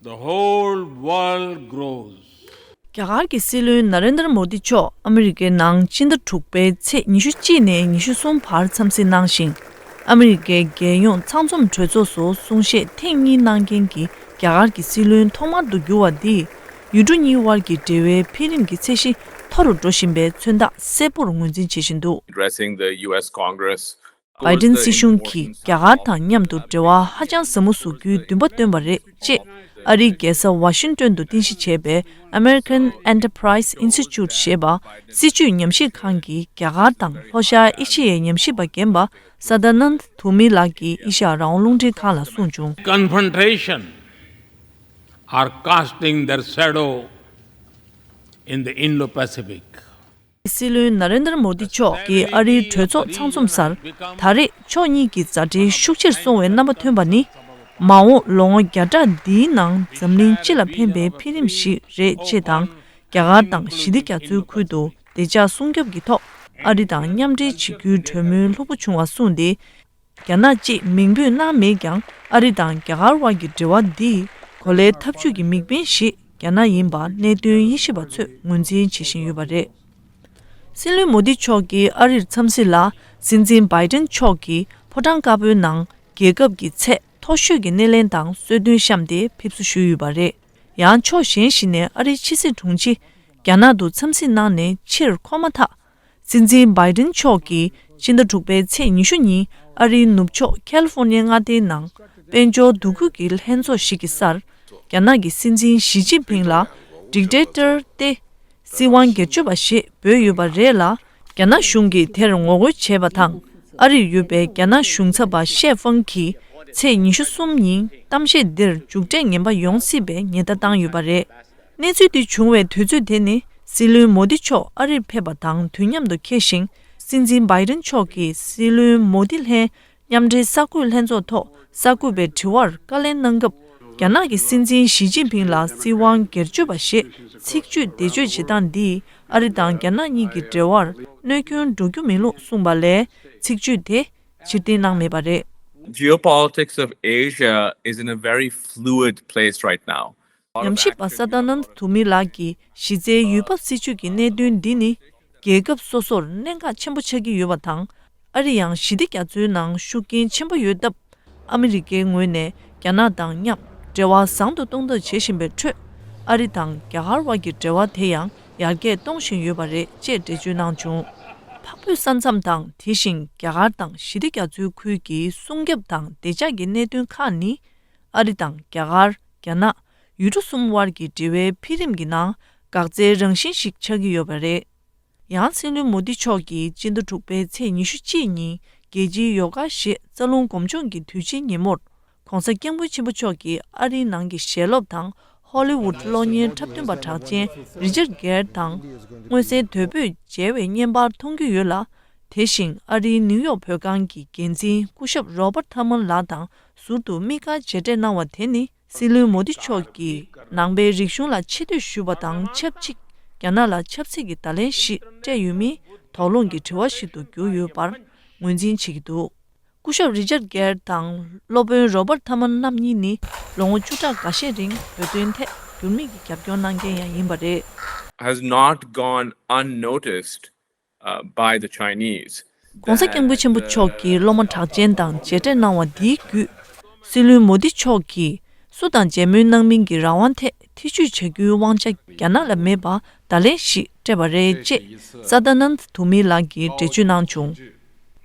the whole world grows. རྒྱ་གར་གྱི་སྲིད་བློན་ན་རེན་དར་མོ་དི་མཆོག་ཨ་མི་རི་ཀའི་ནང་སྤྱི་ཟླ་དྲུག་པའི་ཚེས་ཉི་ཤུ་གཅིག་ནས་ཉི་ཤུ་གསུམ་བར་འཚམས་གཟིགས་གནང་ཞིང་། ཨ་མི་རི་ཀའི་རྒྱལ་ཡོངས་ཚང་འཛོམས་གྲོས་ཚོགས་སུ་གསུང་བཤད་ཐེངས་གཉིས་གནང་མཁན་གྱི་རྒྱ་གར་གྱི་སྲིད་བློན་ཐོག་མར་དུ་གྱུར་བ་འདིས། ཡུལ་གྲུ་གཉིས་དབར་གྱི་འབྲེལ་བའི་འཕེལ་རིམ་གྱི་ཚད་གཞི་མཐོ་རུ་འགྲོ་བཞིན་པའི་མཚོན་རྟགས་གསལ་པོར་ངོས་འཛིན་བྱེད་བཞིན་འདུག། Addressing the U S Congress, བྷའི་ཌེན་སྲིད་གཞུང་གིས་རྒྱ་གར་དང་མཉམ་དུ་འབྲེལ་བ་ཧ་ཅང་ཟབ་མོ་བཟོ་རྒྱུའི་འདུན་པ་བཏོན་པ་རེད་ཅེས། ཨ་རིའི་རྒྱལ་ས་ཝ་ཤིང་ཏོན་དུ་རྟེན་གཞི་བྱས་པའི་American Enterprise Institute ཞེས་པ་སྲིད་བྱུས་ཉམས་ཞིབ་ཁང་གི་རྒྱ་གར་དང་ལྷོ་ཤར་ཨེ་ཤི་ཡའི་ཉམས་ཞིབ་པ་རྒན་པ་Sadanand Dhumi ལགས་ཀྱིས་ཨེ་ཤ་ཡ་རང་དབང་རླུང་འཕྲིན་ཁང་ལ་གསུངས་བྱུང་། Confrontation are casting their shadow in the Indo-Pacific. སྲིད་བློན་ན་རེན་དར་མོ་དི་མཆོག་གིས་ཨ་རིའི་གྲོས་ཚོགས་ཚང་འཛོམས་སར་ད་རེས་ཕྱོགས་གཉིས་ཀྱི་མཛའ་འབྲེལ་ཤུགས་ཆེར་སོང་བའི་རྣམ་པ་ཐོན་པ་ནི། མ་འོངས་ལོ་ངོ་བརྒྱ་ཕྲག་འདིའི་ནང་འཛམ་གླིང་སྤྱི་ལ་ཕན་པའི་འཕེལ་རིམ་ཞིག་རེད་ཅེས་དང་། རྒྱ་གར་དང་ཞི་བདེ་རྒྱ་མཚོའི་ཁུལ་དུ་བདེ་འཇགས་སྲུང་སྐྱོབ་ཀྱི་ཐོག་ཨ་རི་དང་མཉམ་འབྲེལ་བྱེད་རྒྱུའི་གྲོས་མོལ་ལྷུག་པོ་བྱུང་བ་གསུངས་ཏེ། རྒྱ་ནག་ཅེས་མིང་འབོད་གནང་མེད་ཀྱང་། ཨ་རི་དང་རྒྱ་གར་དབར་གྱི་འབྲེལ་བ་འདིས་གོ་ལའི་འཐབ་ཇུས་ཀྱི་དམིགས་འབེན་ཞིག་རྒྱ་ནག་ཡིན་པ་གནད་དོན་དབྱེ་ཞིབ་པ་ཚོས་ངོས་འཛིན་བྱེད་བཞིན་ཡོད་པ་རེད། སྲིད་བློན་མོ་དི་མཆོག་གིས་ཨ་རིར་འཚམས་གཟིགས་ལ། སྲིད་འཛིན་བྷའི་ཏིན་མཆོག་གིས་ཕོ་བྲང་དཀར་པོའི་ནང་རྒྱལ་ཁབ་ཀྱི་ཚད་མཐོ་ཤོས་ཀྱི་སྣེ་ལེན་དང་གསོལ་སྟོན་བཤམས་ཏེ་ཕེབས་བསུ་ཞུས་ཡོད་པ་རེད། ཡང་ཕྱོགས་གཞན་ཞིག་ནས་ཨ་རིའི་ཕྱི་སྲིད་དྲུང་ཆེ་རྒྱ་ནག་ཏུ་འཚམས་གཟིགས་གནང་ནས་ཕྱིར་འཁོར་མ་ཐག་སྲིད་འཛིན་བྷའི་ཏིན་མཆོག་གིས་སྤྱི་ཟླ་དྲུག་པའི་ཚེས་ཉི་ཤུ་ཉིན་ཨ་རིའི་ནུབ་ཕྱོགས་ཁ་ལི་ཧྥོ་ནི་ཡའི་མངའ་སྡེའི་ནང་དཔལ་འབྱོར་འདུ་འགོད་ཀྱི་ལྷན་ཚོགས་ཤིག་གི་སར། རྒྱ་ནག་གི་སྲིད་འཛིན་ཞི་ཅིན་ཕིང་ལ་ཌིག་ཊེ་ཊར་སྟེ། སྲིད་དབང་སྒེར་གཅོད་པ་ཞེས་འབོད་ཡོད་པ་རེད་ལ། རྒྱ་ནག་གཞུང་གིས་དེར་ངོ་རྒོལ་བྱས་པ་དང་། ཨ་རིར་ཡོད་པའི་རྒྱ་ནག་གཞུང་ཚབ་པ་ཤེ་ཧྥང་གིས་ཚེས་ཉི་ཤུ་གསུམ་ཉིན་གཏམ་བཤད་འདིར་མཇུག་འབྲས་ངན་པ་ཡོང་སྲིད་པའི་ཉེན་བརྡ་བཏང་ཡོད་པ་རེད། གནས་ཚུལ་འདི་བྱུང་བའི་དུས་ཚོད་དེ་ནི་སྲིད་བློན་མོ་དི་མཆོག་ཨ་རིར་ཕེབས་པ་དང་དུས་མཉམ་དུ་འཁེལ་ཞིང་། སྲིད་འཛིན་བྷའི་ཏིན་མཆོག་གིས་སྲིད་བློན་མོ་དི་ལྷན་མཉམ་འབྲེལ་གསར་འགོད་ལྷན་ཚོགས་ཐོག་གསར་འགོད་པའི་དྲི་བར་བཀའ་ལན་གནང་སྐབས། རྒྱ་ནག་གི་སྲིད་འཛིན་ཞི་ཅིན་ཕིང་ལ་སྲིད་དབང་སྒེར་གཅོད་པ་ཞེས་ཚིག་བརྗོད་བེད་སྤྱོད་བྱེད་སྟངས་འདིས་ཨ་རི་དང་རྒྱ་ནག་གཉིས་ཀྱི་འབྲེལ་བར་གནོད་སྐྱོན་འགྲོ་རྒྱུ་མིན་ལུགས་གསུངས་པ་ལས། ཚིག་བརྗོད་དེ་ཕྱིར་འཐེན་གནང་མེད་པ་རེད། Geopolitics of Asia is in a very fluid place right now. ཉམས་ཞིབ་པ་སཱ་དཱ་ནཱན་དྷུ་མི་ལགས་ཀྱིས་གཞི་རྩའི་ཡུལ་བབ་སྲིད་ཇུས་ཀྱི་གནད་དོན་འདི་ནི་རྒྱལ་ཁབ་སོ་སོར་གནད་འགག་ཆེན་པོ་ཆགས་ཀྱི་ཡོད་པ་དང་། ཨ་རི་ཡང་ཞི་བདེ་རྒྱ་མཚོའི་ནང་ཤུགས་རྐྱེན་ཆེན་པོ་ཡོད་སྟབས། ཨ་མི་རི་ཀའི་ངོས་ནས་རྒྱ་ནག་དང་མཉམ་འབྲེལ་བ་བཟང་དུ་གཏོང་ཐབས་བྱེད་བཞིན་པའི་ཁྲོད། ཨ་རི་དང་རྒྱ་གར་དབར་གྱི་འབྲེལ་བ་དེ་ཡང་ཡར་རྒྱས་གཏོང་བཞིན་ཡོད་པ་རེད་ཅེས་འགྲེལ་བརྗོད་གནང་བྱུང་། འཕགས་བོད་ས་མཚམས་དང་དེ་བཞིན་རྒྱ་གར་དང་ཞི་བདེ་རྒྱ་མཚོའི་ཁུལ་གྱི་སྲུང་སྐྱོབ་དང་བདེ་འཇགས་ཀྱི་གནད་དོན་ཁག་ནི། ཨ་རི་དང་རྒྱ་གར། རྒྱ་ནག་ཡུལ་གྲུ་གསུམ་དབར་གྱི་འབྲེལ་བའི་འཕེལ་རིམ་གྱི་ནང་འགག་རྩའི་རང་བཞིན་ཞིག་ཆགས་ཀྱི་ཡོད་པ་རེད། ཡང་སྲིད་བློན་མོ་དི་མཆོག་གིས་སྤྱི་ཟླ་དྲུག་པའི་ཚེས་ཉི་ཤུ་གཅིག་ཉིན་རྒྱལ་སྤྱིའི་ཡོ་ག་ཞེས་རྩ་རླུང་སྒོམ་སྦྱོང་གི་དུས་ཆེན་ཉིན་མོར། ྋགོང་ས་ྋསྐྱབས་མགོན་ཆེན་པོ་མཆོག་གིས་ཨ་རིའི་ནང་གི་ཞལ་སློབ་དང་ཧོ་ལི་ཝུད་གློག་བརྙན་འཁྲབ་སྟོན་པ་གྲགས་ཅན་རི་ཅར་གྷེར་དང་། མངོན་གསལ་དོད་པོས་མཇལ་བའི་བརྙན་པར་མཐོང་རྒྱུ་ཡོད་ལ། དེ་བཞིན་ཨ་རིའི་ནིའུ་ཡོག་བོད་ཁང་གི་འགན་འཛིན་སྐུ་ཞབས་རོ་པར་ཐར་མན་ལགས་དང་ཟུར་དུ་དམིགས་བཀར་མཇལ་འཕྲད་གནང་བ་དེ་ནི། སྲིད་བློན་མོ་དི་མཆོག་གིས་ནང་པའི་རིག་གཞུང་ལ་ཆེ་བསྟོད་ཞུས་པ་དང་ཆབས་ཅིག་རྒྱ་ནག་ལ་ཆབ་སྲིད་ཀྱི་བརྡ་ལན་ཞིག་སྤྲད་ཡོད་མིན་དོགས་སློང་གི་དྲི་བ་ཞིག་ཏུ་གྱུར་ཡོད་པར་ངོས་འཛིན་བྱེད་ཀྱི་འདུག་སྐུ་ཞབས་རི་ཅར་གྷེར་དང་སློབ་དཔོན་རོ་པར་ཐར་མན་རྣམ་གཉིས་ནི་ལོ་ངོ་བཅུ་ཕྲག་འགའ་ཤས་རིང་བོད་དོན་ཐད་འགྱུར་མེད་ཀྱི་རྒྱབ་སྐྱོར་གནང་མཁན་ཡང་ཡིན་པ་རེད། Has not gone unnoticed, uh, by the Chinese. ྋགོང་ས་ྋསྐྱབས་མགོན་ཆེན་པོ་མཆོག་གིས་སློབ་མ་གྲགས་ཅན་དང་མཇལ་འཕྲད་གནང་བ་འདིའི་བརྒྱུད། སྲིད་བློན་མོ་དི་མཆོག་གིས་སུ་དང་མཇལ་མོལ་གནང་མིན་གྱི་རང་དབང་ཐད་ཐེ་བྱུས་བྱ་རྒྱུའི་དབང་ཆ་རྒྱ་ནག་ལ་མེད་པ་བརྡ་ལན་ཞིག་སྤྲད་པ་རེད་ཅེས་སཱ་དཱ་ནཱན་དྷུ་མི་ལགས་ཀྱིས་འགྲེལ་བརྗོད་གནང་བྱུང་།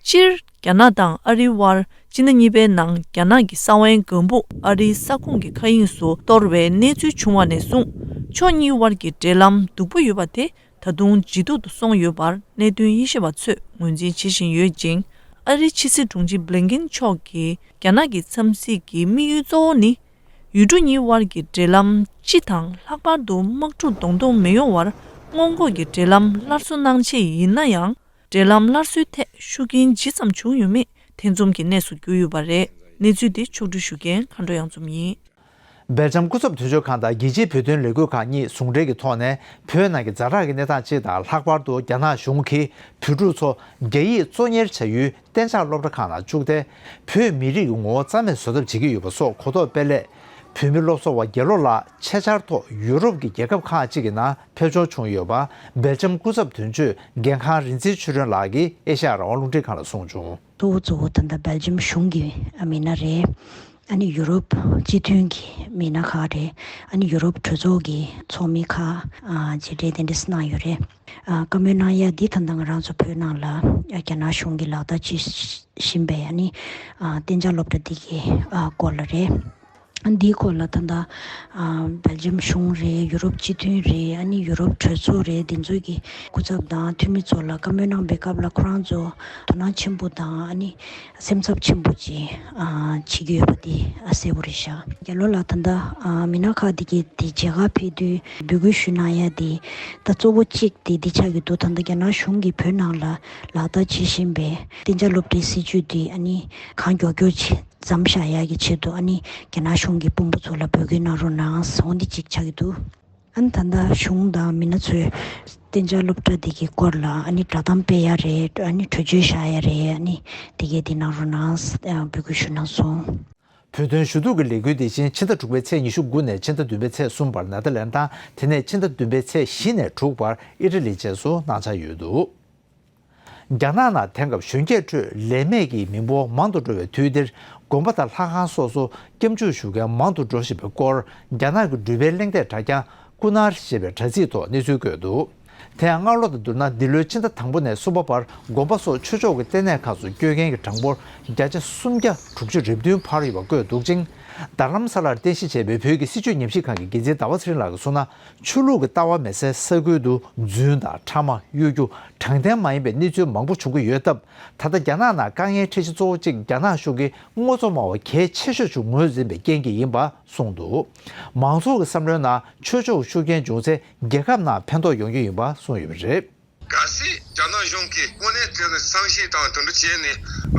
སྤྱིར་རྒྱ་ནག་དང་ཨ་རིའི་དབར་སྤྱི་ཟླ་གཉིས་པའི་ནང་རྒྱ་ནག་གི་ས་བོན་སྒམ་པོ་ཨ་རིའི་ས་ཁོངས་ཀྱི་མཁའ་དབྱིངས་སུ་གཏོར་བའི་གནས་ཚུལ་བྱུང་བ་ནས་བཟུང་ཕྱོགས་གཉིས་དབར་གྱི་འབྲེལ་ལམ་སྡུག་པོ་ཡོད་པ་དེ། ད་དུང་ཇེ་སྡུག་ཏུ་སོང་ཡོད་པར་གནད་དོན་དབྱེ་ཞིབ་པ་ཚོས་ངོས་འཛིན་བྱེད་བཞིན་ཡོད་ཅིང་། ཨ་རིའི་ཕྱི་སྲིད་དྲུང་ཆེ་བྷི་ལིན་ཀིན་མཆོག་གིས་རྒྱ་ནག་གི་འཚམས་གཟིགས་ཀྱི་དམིགས་ཡུལ་གཙོ་བོ་ནི། ཡུལ་གྲུ་གཉིས་དབར་གྱི་འབྲེལ་ལམ་སྤྱི་དང་ལྷག་པར་དུ་དམག་འཁྲུག་གདོང་གདོང་མི་ཡོང་བར་སྔོན་འགོག་གི་འབྲེལ་ལམ་སླར་གསོ་གནང་ཆེད་ཡིན་ན་ཡང་། འབྲེལ་ལམ་སླར་གསོའི་ཐད་ཤུགས་རྐྱེན་ཇི་ཙམ་བྱུང་ཡོད་མེད་ཐེ་ཚོམ་གྱི་གནས་སུ་གྱུར་ཡོད་པ་རེད། གནས་ཚུལ་འདི་ཕྱོགས་བསྒྲིགས་ཞུ་མཁན་མཁའ་འགྲོ་གཡང་འཛོམས་ཡིན། སྦེལ་ཇམ་སྐུ་ཚབ་དོན་གཅོད་ཁང་དང་རྒྱལ་སྤྱིའི་བོད་དོན་ལས་འགུལ་ཁང་གཉིས་ཟུང་འབྲེལ་གྱི་ཐོག་ནས་བོད་ནང་གི་ཛ་དྲག་གི་གནས་སྟངས་སྤྱི་དང་ལྷག་པར་དུ་རྒྱ་ནག་གཞུང་གིས་བོད་ཕྲུག་ཚོ་རྒྱ་ཡིག་གཙོ་གཉེར་བྱ་ཡུལ་གཏན་འཇགས་སློབ་གྲྭ་ཁག་ནང་བཅུག་སྟེ། བོད་མི་རིགས་ཀྱི་ངོ་བོ་རྩ་མེད་བཟོ་ཐབས་བྱེད་ཀྱི་ཡོད་པ་སོགས་གོ་རྟོགས་སྤེལ་སླད། བོད་མི་སློབ་གསོ་བ་རྒྱལ་ལོ་ལགས་ཆེད་བཅར་ཐོག་ཡུ་རོབ་ཀྱི་རྒྱལ་ཁབ་ཁག་ཅིག་གི་ནང་ཕེབས་འབྱོར་བྱུང་ཡོད་པ། སྦེལ་ཇམ་སྐུ་ཚབ་དོན་གཅོད་རྒན་ཁང་རིག་འཛིན་ཆོས་སྒྲོན་ལགས་ཀྱིས་ཨེ་ཤ་ཡ་རང་དབང་རླུང་འཕྲིན་ཁང་ལ་གསུངས་བྱུང་། གཙོ་བོ་གཙོ་བོ་ད་ལྟ་སྦེལ་ཇམ་གཞུང་གི་མི་སྣ་རེད། ཨ་ནི་ཡུ་རོབ་སྤྱི་མཐུན་གྱི་མི་སྣ་ཁག་རེད། ཨ་ནི་ཡུ་རོབ་གྲོས་ཚོགས་ཀྱི་ཚོགས་མི་ཁག་ཅིག་རེད། དེ་འདྲ་གནང་ཡོད་རེད། ཨ། བཀའ་མོལ་གནང་ཡ་འདི་ད་ལྟ་ང་རང་ཚོ་བོད་ནང་ལ་རྒྱ་ནག་གཞུང་གིས་ལག་བསྟར་བྱེད་བཞིན་པའི་ཨ་ནི་ཨ། གཏན་འཇགས་སློབ་གྲྭ་འདི་གི་ཨ། སྐོར་ལ་རེད། འདིའི་སྐོར་ལ་ད་ལྟ་ཨ། སྦེལ་ཇམ་གཞུང་རེད། ཡུ་རོབ་སྤྱི་མཐུན་རེད། ཨ་ནི་ཡུ་རོབ་གྲོས་ཚོགས་རེད། འདི་ཚོ་གི་སྐུ་ཚབ་དང་འཐུས་མི་ཚོ་ལ་བཀའ་མོལ་གནང་པའི་སྐབས་ལ་ཁོ་རང་ཚོ་དོ་སྣང་ཆེན་པོ་དང་ཨ་ནི་སེམས་འཚབ་ཆེན་པོ་ཅིག་ཨ། བྱེད་ཀྱི་ཡོད་པ་དེ་ཨ། གསལ་པོ་རེད་ཤག་རྒྱ་ལོ་ལགས་ད་ལྟ་ཨ། མི་སྣ་ཁག་དེ་གས་དེ་མཇལ་ཁ་ཕེབས་དུས་འབོད་སྐུལ་ཞུ་གནང་ཡ་དེ་ད་གཙོ་བོ་གཅིག་དེ་འདི་ཆགས་ཀྱི་འདུག་ད་ལྟ་རྒྱ་ནག་གཞུང་གིས་བོད་ནང་ལ་ལག་བསྟར་བྱེད་བཞིན་པའི་གཏན་འཇགས་སློབ་གྲྭའི་སྲིད་བྱུས་དེ་ཨ་ནི་གང་མགྱོགས་མགྱོགས་ཅིག་མཚམས་བཞག་ཡ་གི་ཆེད་དུ་ཨ་ནི་རྒྱ་ནག་གཞུང་གི་དཔོན་པོ་ཚོ་ལ་འབོད་སྐུལ་གནང་རོགས་གནང་ཟེར་འོ་འདི་གཅིག་ཆགས་ཀྱི་འདུག་ཨ་ནི་ད་ལྟ་གཞུང་དང་མི་སྣ་ཚོས་གཏན་འཇགས་སློབ་གྲྭ་འདི་གི་སྐོར་ལ་ཨ་ནི་བསྒྲགས་གཏམ་སྤེལ་ཡ་རེད། ཨ་ནི་གྲོས་ཆོད་བཞག་ཡ་རེད། ཨ་ནི་དེ་གས་དེ་གནང་རོགས་གནང་ཨ། འབོད་སྐུལ་ཞུ་གནང་སོང་། བོད་དོན་ཞུ་གཏུག་གི་ལས་འགུལ་འདི་བཞིན་ཕྱི་ཟླ་དྲུག་པའི་ཚེས་ཉི་ཤུ་དགུ་ནས་ཕྱི་ཟླ་བདུན་པའི་ཚེས་གསུམ་བར་ནེ་ཐར་ལེན་དང་། དེ་ནས་ཕྱི་ཟླ་བདུན་པའི་ཚེས་བཞི་ནས་དྲུག་བར་ཨི་ཊ་ལི་བཅས་སུ་གནང་འཆར་ཡོད་འདུག་རྒྱ་ནག་ནང་དེང་སྐབས་གཞོན་སྐྱེས་ཁྲོད་ལས་མེད་ཀྱི་མི་འབོར་མང་དུ་འགྲོ་བའི་དུས་འདིར། དགོན་པ་དང་ལྷ་ཁང་སོགས་སུ་སྐྱབས་འཇུག་ཞུ་མཁན་མང་དུ་འགྲོ་བཞིན་པའི་སྐོར། རྒྱ་ནག་གི་འགྲུལ་པའི་གླེང་སྟེགས་དྲ་རྒྱ་སྐུ་ནར་ཞེས་པའི་དྲ་ཚིགས་ཐོག་གནས་ཚུལ་བཀོད་འདུག་དེ་ཡང་སྔར་ལོ་དང་བསྡུར་ན་འདི་ལོའི་ཕྱི་ཟླ་དང་པོ་ནས་གསུམ་པ་བར་དགོན་པ་སོགས་ཆོས་ཕྱོགས་ཀྱི་ལྟེ་གནས་ཁག་སུ་བསྐྱོད་མཁན་གྱི་གྲངས་འབོར་བརྒྱ་ཆ་སུམ་བརྒྱ་དྲུག་ཅུ་རེ་བདུན་འཕར་ཡོད་པ་བཀོད་འདུག་ཅིང་། རྡ་རམ་ས་ལར་རྟེན་གཞི་བྱས་པའི་བོད་ཀྱི་སྲིད་བྱུས་ཉམས་ཞིབ་ཁང་གི་འགན་འཛིན་ཟླ་བ་ཚེ་རིང་ལགས་ཀྱིས་གསུངས་ན། ཆོས་ལུགས་ཀྱི་ལྟ་བ་མེད་སའི་ས་ཁུལ་དུ་རྫུན་དང་ཕྲ་མ་གཡོ་སྒྱུ་དྲང་བདེན་མ་ཡིན་པའི་གནས་ཚུལ་མང་པོ་བྱུང་གི་ཡོད་སྟབས། ད་ལྟ་རྒྱ་ནག་ནང་དཀའ་ངལ་འཕྲད་གཞི་གཙོ་བོ་གཅིག་རྒྱ་ནག་གཞུང་གིས་དངོས་གཙོ་སྨྲ་བ་གལ་ཆེ་ཤོས་སུ་ངོས་འཛིན་པའི་རྐྱེན་གྱིས་ཡིན་པ་གསུངས་འདུག་མང་ཚོགས་ཀྱི་བསམ་བློའི་ནང་ཆོས་ཕྱོགས་ཤུགས་རྐྱེན་བྱུང་ཚེ་རྒྱལ་ཁབ་ནང་ཕན་ཐོགས་ཡོང་རྒྱུ་ཡིན་པ་གསུངས་ཡོད་པ་རེད། གལ་སྲིད་རྒྱ་ནག་གཞུང་གིས་དངོས་གནས་དེ་གི་བསམ་ཤེས་དང་དེ་འདྲ་བྱས་ནས།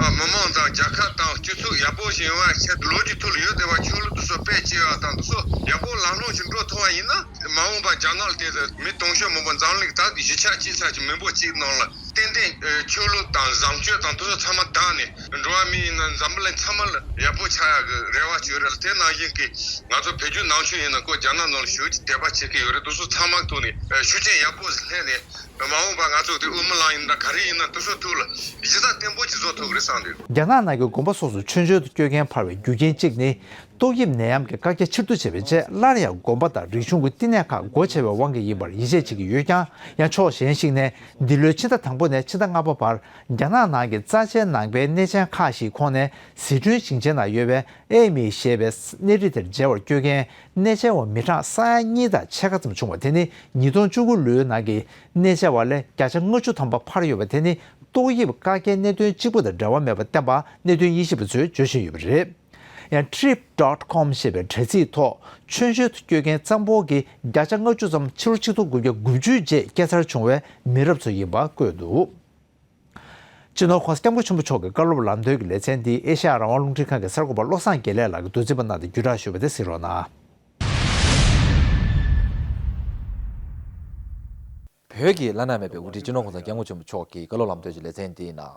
ཨ། མི་མང་དང་རྒྱལ་ཁབ་དང་སྤྱི་ཚོགས་ཡག་པོ་ཞིག་ཡོང་བ་ཆེད་ལོ་རྒྱུས་ཐོག་ལ་ཡོད་བསྡད་པ་ཆོས་ལུགས་དེ་ཚོ་བེད་སྤྱད་ཡ་དང་དེ་ཚོ་ཡག་པོ་ལམ་ལྷོང་ཞིག་འགྲོ་ཐུབ་པ་ཡིན་ན། མ་འོངས་པ་རྒྱ་ནག་ལ་དེ་ཚོ་མི་དུང་ཕྱུར་མང་པོ་འཛམ་གླིང་ད་བཞི་ཆ་གཅིག་ཆ་གི་མི་འབོར་གཅིག་ནང་ལ་ཏན་ཏན་ཆོས་ལུགས་དང་བཟང་སྤྱོད་དང་དེ་ཚོ་ཚང་མ་དག་ནས་འགྲོ་བ་མི་ཡིན་ན་འཛམ་བུ་གླིང་ཚང་མ་ལ་ཡག་པོ་ཆགས་ཡ་གི་རེ་བ་བཅོལ་རེད། དེ་ནང་བཞིན་གྱི་ང་ཚོ་བོད་བརྒྱུད་ནང་ཆོས་ཡིན་ན་ཁོ་རྒྱ་ནག་ནང་ལ་ཞེ་པོ་ཅིག་དད་པ་བྱེད་ཀྱི་ཡོད་རེད། དེ་ཚོ་ཚང་མ་ཐོག་ནས་ཤུགས་རྐྱེན་ཡག་པོ་སླེབས་ནས། མ་འོངས་པ་ང་ཚོ་དེ་དབུ་མའི་ལམ་ཡིན་ན་ག་རེ་ཡིན་ན་དེ་ཚོ་ཐོག་ལ་གཞི་རྩ་བརྟན་པོ་ཅིག་བཟོ་ཐུབ་ཀྱི་རེད་བསམ་གྱི་ཡོད། རྒྱ་ནག་ནང་གི་དགོན་པ་སོགས་སུ་ཆོས་འབྱོར་དུ་བསྐྱོད་མཁན་འཕར་བའི་རྒྱུ་རྐྱེན་གཅིག་ནི། ཏོག་དབྱིབས་ནད་ཡམས་ཀྱི་བཀག་རྒྱ་ཕྱིར་བསྡུ་བྱས་པའི་རྗེས་སླར་ཡང་དགོན་པ་དང་རིག་གཞུང་གི་བསྟི་གནས་ཁག་སྒོ་ཕྱེ་བའི་དབང་གིས་ཡིན་པར་ཡིད་ཆེས་བྱེད་ཀྱི་ཡོད་ཀྱང་། ཡང་ཕྱོགས་གཞན་ཞིག་ནས་འདི་ལོའི་ཕྱི་ཟླ་དང་པོ་ནས་ཕྱི་ཟླ་ལྔ་པ་བར་རྒྱ་ནག་ནང་གི་རྩ་ཆེའི་ནང་པའི་གནས་ཆེན་ཁག་ཞིག་ཁོངས་ནས་ཟི་ཁྲོན་ཞིང་ཆེན་ནང་ཡོད་པའི་ཨེ་མི་ཞེས་པའི་གནས་རི་དེར་མཇལ་བར་བསྐྱོད་མཁན་གནས་མཇལ་བ་མི་གྲངས་ས་ཡ་གཉིས་དང་ཕྱེད་ཀ་ཙམ་བྱུང་བ་དེ་ནི་ཉིས་སྟོང་བཅུ་དགུ་ལོའི་ནང་གི་གནས་མཇལ་བ་ལས་བརྒྱ་ཆ་ལྔ་བཅུ་ཐམ་པ་འཕར་ཡོད་པ་དེ་ནི་ཏོག་དབྱིབས་བཀག་རྒྱའི་གནད་དོན་གཅིག་པུ་དང་འབྲེལ་བ་མེད་པ་བསྟན་པ་གནད་དོན་དབྱེ་ཞིབ་པ་ཚོས་བརྗོད་བཞིན་ཡོད་པ་རེད། ཡང་trip dot com ཞེས་པའི་དྲ་ཚིགས་ཐོག་ཆོས་འབྱོར་དུ་བསྐྱོད་མཁན་གཙང་པོ་གིས་བརྒྱ་ཆ་ལྔ་བཅུ་ཙམ་ཕྱི་ལོ་ཆིག་སྟོང་དགུ་བརྒྱ་དགུ་བཅུའི་རྗེས་སྐྱེས་འཚར་བྱུང་བའི་མི་རབས་ཚོ་ཡིན་པ་བཀོད་འདུག་སྤྱི་ནོར་༸གོང་ས་༸སྐྱབས་མགོན་ཆེན་པོ་མཆོག་གི་བཀའ་སློབ་ལམ་སྟོན་གྱི་ལེ་ཚན་འདི་ཨེ་ཤ་ཡ་རང་དབང་རླུང་འཕྲིན་ཁང་གི་གསར་འགོད་པ་བློ་བཟང་དགེ་ལེགས་ལགས་ཀྱིས་མདོ་འཛིན་པ་གནང་སྟེ་བརྒྱུད་བསྒྲགས་ཞུས་པ་དེ་གཟིགས་རོགས་གནང་། བོད་ཀྱི་བླ་ན་མེད་པའི་དབུ་ཁྲིད་སྤྱི་ནོར་༸གོང་ས་༸སྐྱབས་མགོན་ཆེན་པོ་མཆོག་གི་བཀའ་སློབ་ལམ་སྟོན་གྱི་ལེ་ཚན་འདིའི་ནང་།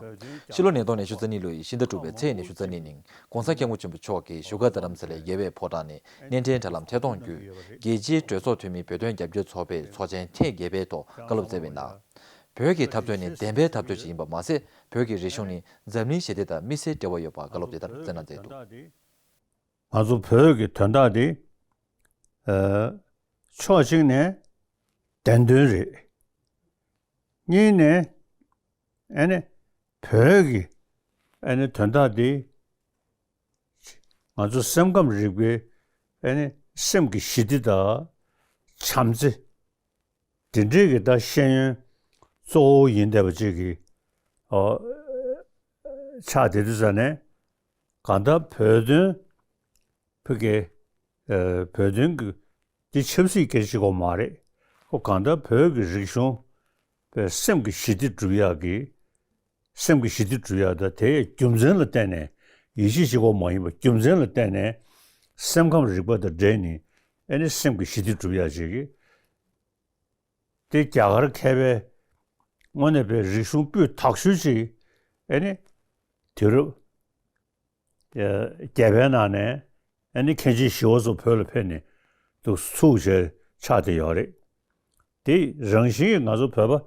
ཕྱི་ལོ་ཉིས་སྟོང་ཉི་ཤུ་རྩ་གཉིས་ལོའི་ཕྱི་ཟླ་དྲུག་པའི་ཚེས་ཉི་ཤུ་རྩ་གཉིས་ཉིན་༸གོང་ས་༸སྐྱབས་མགོན་ཆེན་པོ་མཆོག་གིས་བཞུགས་སྒར་རྡ་རམ་ས་ལའི་རྒྱལ་བའི་ཕོ་བྲང་ནས་གནས་འཕྲིན་དྲ་ལམ་ཐད་གཏོང་བརྒྱུད་རྒྱལ་སྤྱིའི་གྲོས་ཚོགས་འཐུས་མི་བོད་དོན་རྒྱབ་སྐྱོར་ཚོགས་པའི་ཚོགས་ཆེན་ཐེངས་བརྒྱད་པའི་ཐོག་བཀའ་སློབ་སྩལ་བའི་ནང་། བོད་ཀྱི་འཐབ་རྩོད་ནི་བདེན་པའི་འཐབ་རྩོད་ཅིག་ཡིན་པ་མ་ཟད། བོད་ཀྱི་རིག་གཞུང་ནི་འཛམ་གླིང་ཞི་བདེ་དང་དམིགས་བསལ་འབྲེལ་བ་ཡོད་པ་བཀའ་སློབ་དེ་ལྟར་སྩལ་གནང་མཛད་འདུག་ང་ཚོ་བོད་ཀྱི་དོན་དག་འདི། ཨ། ཕྱོགས་གཅིག་ནས་བདེན་དོན་རེད། གཉིས་ནས་ཨ་ནི་བོད་ཀྱི་ཨ་ནི་དོན་དག་འདི་ང་ཚོ་སེམས་ཁམས་རིག་པའི་ཨ་ནི་སེམས་ཀྱི་ཞི་བདེ་དང་བྱམས་བརྩེ། དེ་འདྲའི་གི་ད་ཤེས་ཡོན་གཙོ་བོ་ཡིན་བསྡད་པ་ཅིག་གི། ཨོ། ཆགས་བསྡད་དུས་ཙ་ནས་གང་ལྟར་བོད་དོན་ཕ་གི། ཨ། བོད་དོན་གི་འདི་ཆབ་སྲིད་སྐད་ཆ་གཅིག་པོ་མ་རེད། ཁོ་གང་ལྟར་བོད་ཀྱི་རིག་གཞུང་པའི་སེམས་ཀྱི་ཞི་བདེ་སྒྲུབ་ཡག་གི། སེམས་ཀྱི་ཞི་བདེ་སྒྲུབ་ཡག་དང་དེའི་རྒྱུ་མཚན་ལ་བརྟེན་ནས། ཡིད་ཆེས་གཅིག་པོ་མ་ཡིན་པ་རྒྱུ་མཚན་ལ་བརྟེན་ནས་སེམས་ཁམས་རིག་པ་དང་འབྲེལ་ནས་ཨ་ནི་སེམས་ཀྱི་ཞི་བདེ་སྒྲུབ་ཡག་ཅིག་གི། དེ་རྒྱ་གར་མཁས་པའི་དངོས་གནས་པའི་རིག་གཞུང་སྤུས་དག་ཤོས་ཅིག་ཨ་ནི་དུས་རབས་བརྒྱད་པའི་ནང་ནས་ ཨ་ནི་མཁན་ཆེན་ཞི་བ་འཚོ་བོད་ལ་ཕེབས་ནས་འདུག་ཚུགས་བྱས་ཆགས་བསྡད་ཡོད་རེད། དེ་རང་བཞིན་གྱིས་ང་ཚོ་བོད་པ་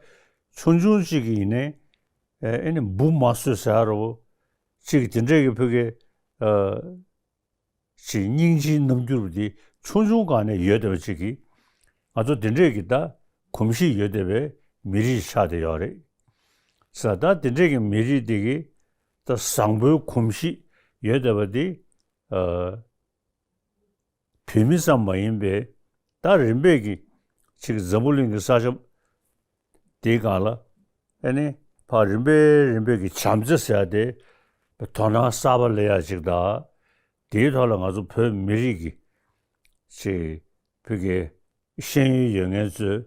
ཆུང་ཆུང་གཅིག་གིས་ཡིན་ནའི་ཨ་ནི་འབུ་མ་གསོད་ཟེར་ཡ་རོ་གཅིག་དེ་འདྲས་ཀྱི་ཕ་གི་ཨ། ཅིག་སྙིང་རྗེའི་རྣམ་འགྱུར་དེ་ཆུང་ཆུང་སྒང་ནས་ཡོད་བསྡད་པ་ཅིག་གིས་ང་ཚོ་དེ་འདྲས་ཀྱི་ད་གོམས་གཤིས་ཡོད་བསྡད་པའི་མི་རིགས་ཆགས་བསྡད་ཡོད་རེད། ས་ད་དེ་འདྲས་ཀྱི་མི་རིགས་དེ་གི་ད་བཟང་པོའི་གོམས་གཤིས་ཡོད་བསྡད་པ་དེ་ཨ། བོད་མི་ཙམ་མ་ཡིན་པའི་ད་རིམ་པས་ཀྱི་ཅིག་འཛམ་བུ་གླིང་གི་ས་ཆ་དེའི་སྒང་ལ་ཨ་ནི་ཕར་རིམ་པས་རིམ་པས་ཀྱི་བྱམས་བརྩེ་ཟེར་ཡ་དེ་དོ་སྣང་གསར་པ་སླེབས་ཡ་ཅིག་དང་། དེའི་ཐོག་ལ་ང་ཚོ་བོད་མི་རིགས་ཀྱི་ཅིག་བོད་ཀྱི་ཤེས་ཡོན་ཡོད་མཁན་ཚོས་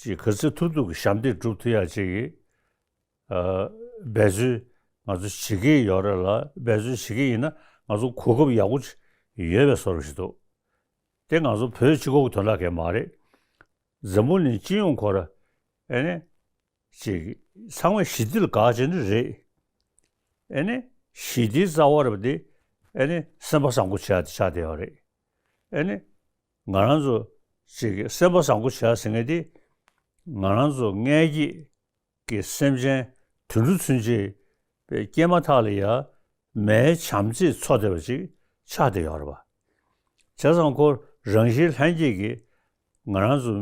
ཅིག་ག་ཚོད་ཐུབ་ཐུབ་ཀྱི་ཞབས་འདེགས་སྒྲུབ་ཐུབ་ཡ་ཅིག་གི་ཨ། འབད་རྩོལ་ང་ཚོ་བྱེད་ཀྱི་ཡོད་རེད་ལ། འབད་རྩོལ་བྱེད་ཀྱི་ཡིན་ན་ང་ཚོ་གོ་སྐབས་ཡག་པོ་ཅིག་ཡོད་པའི་བཟོ་འདྲ་ཞིག་འདུག་དེ་ང་ཚོ་བོད་གཅིག་པོ་གི་དོན་དག་གས་མ་རེད། འཛམ་བུ་གླིང་སྤྱི་ཡོངས་ཁོ་ར་ཨ་ནི་ཅིག་ཚང་མས་ཞི་བདེ་ལ་དགའ་བྱས་ནི་རེད། ཨ་ནི་ཞི་བདེའི་རྩ་བ་རེད་པ་དེ་ཨ་ནི་སེམས་པ་བཟང་པོ་བྱས་ཏེ་ཆགས་བསྡད་ཡོད་རེད། ཨ་ནི་ང་རང་ཚོ་ཅིག་སེམས་པ་བཟང་པོ་བྱས་ཟེར་མཁན་དེ་ང་རང་ཚོ་མངལ་སྐྱེས་ཀྱི་སེམས་ཅན་དུད་འགྲོ་ཚུན་ཆད་པའི་སྐྱེས་མ་ཐག་ལ་ཡ་མའི་བྱམས་བརྩེས་འཚོ་བསྡད་པ་ཅིག་ཆགས་བསྡད་ཡོད་རེད་པ། བྱས་ཙང་ཁོ་རང་བཞིན་ལྷན་སྐྱེས་ཀྱིས་ང་རང་ཚོ་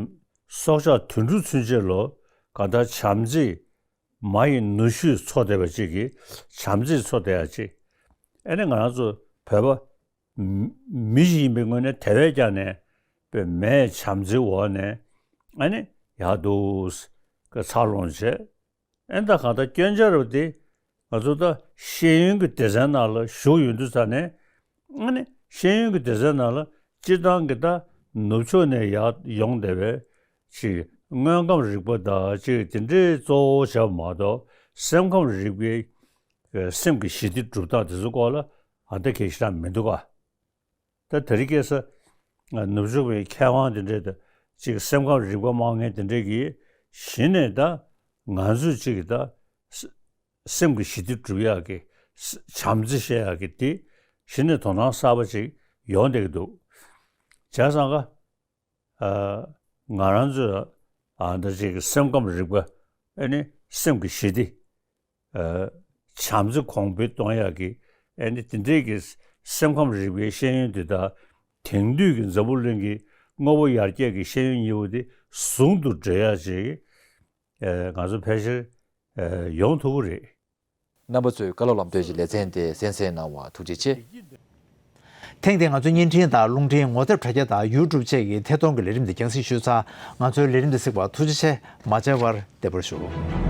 སྲོག་ཆགས་དུད་འགྲོ་ཚུན་ཆད་ལོ་གང་ལྟར་བྱམས་བརྩེས་མ་ཡི་ནུ་ཞོས་འཚོ་བསྡད་པ་ཅིག་གིས་བྱམས་བརྩེས་འཚོ་བསྡད་ཡ་ཅིག་ཨ་ནི་ང་རང་ཚོ་བོད་པ་མི་ཞིག་ཡིན་པའི་ངོས་ནས་དེ་བས་ཀྱང་ནས་པའི་མའི་བྱམས་བརྩེའི་འོག་ནས་ཨ་ནི་ཡག་འདུག་གི་འཚར་ལོངས་བྱས། ཨ་ནི་ད་གང་ལྟར་སྐྱོན་ཆ་རུ་དེ་ང་ཚོ་ད་ཤེས་ཡོན་གྱི་སྡེ་ཚན་ནང་ལ་ཞུགས་ཡོང་དུས་ཙ་ནས་ཨ་ནི་ཤེས་ཡོན་གྱི་སྡེ་ཚན་ནང་ལ་སྤྱིར་བཏང་གི་ད་ནུབ་ཕྱོགས་ནས་ཡར་ཡོང་བསྡད་པའི་ཅིག་དངོས་ཁམས་རིག་པ་དང་ཅིག་དེ་འདྲའི་གཙོ་བོ་བྱས་པ་མ་གཏོགས་སེམས་ཁམས་རིག་པའི་སེམས་ཀྱི་ཞི་བདེ་སྒྲུབ་སྟངས་དེ་ཚོའི་སྐོར་ལ་ཨ་ད་གལ་ཞེ་དྲག་མི་འདུག་ག་ད་དེ་རིང་ཁ་སང་ནུབ་ཕྱོགས་པའི་མཁས་དབང་དེ་འདྲས་དང་ཅིག་སེམས་ཁམས་རིག་པ་སྨྲ་མཁན་དེ་འདྲས་ཀྱིས་གཞི་ནས་ད་ང་ཚོས་ཅིག་ད་སེམས་ཀྱི་ཞི་བདེ་སྒྲུབ་ཡག་གི་བྱམས་བརྩེ་བཤད་ཡག་གི་དེ་གཞི་ནས་དོ་སྣང་གསར་པ་ཅིག་ཡོང་བསྡད་ཀྱི་འདུག་བྱས་ཙང་ཀ་ཨ། ང་རང་ཚོས་ཨ་ད་ཅིག་སེམས་ཁམས་རིག་པ་ཨ་ནི་སེམས་ཀྱི་ཞི་བདེ་ཨ། བྱམས་བརྩེ་གོང་འཕེལ་གཏོང་ཡག་གི་ཨ་ནི་དེ་འདྲས་ཀྱི་སེམས་ཁམས་རིག་པའི་ཤེས་ཡོན་དེ་དག་དེང་དུས་ཀྱི་འཛམ་བུ་གླིང་གི་དངོས་པོ་ཡར་རྒྱས་ཀྱི་ཤེས་ཡོན་གཉིས་པོ་དེ་ཟུང་དུ་འབྲེལ་ཡག་ཅིག་ཨ། ང་ཚོ་ཕལ་ཆེར་ཨ། ཡོང་ཐུབ་ཀྱི་རེད། རྣམ་པ་ཚོས་བཀའ་སློབ་ལམ་སྟོན་གྱི་ལེ་ཚན་དེ་གསན་གཟིགས་གནང་བར་ཐུགས་རྗེ་ཆེ། ཐེངས་འདིའི་ང་ཚོའི་བརྙན་འཕྲིན་དང་རླུང་འཕྲིན་ངོ་དེབ་དྲ་རྒྱ་དང་ཡུ་ཊུབ་བཅས་ཀྱི་ཐད་གཏོང་གི་ལས་རིམ་འདི་རྒྱང་སྲིང་ཞུས་ཚར། ང་ཚོའི་ལས་རིམ་འདི་གཟིགས་པར་ཐུགས་རྗེ་ཆེ། མ་མཇལ་བར་བདེ་པོར་བཞུགས།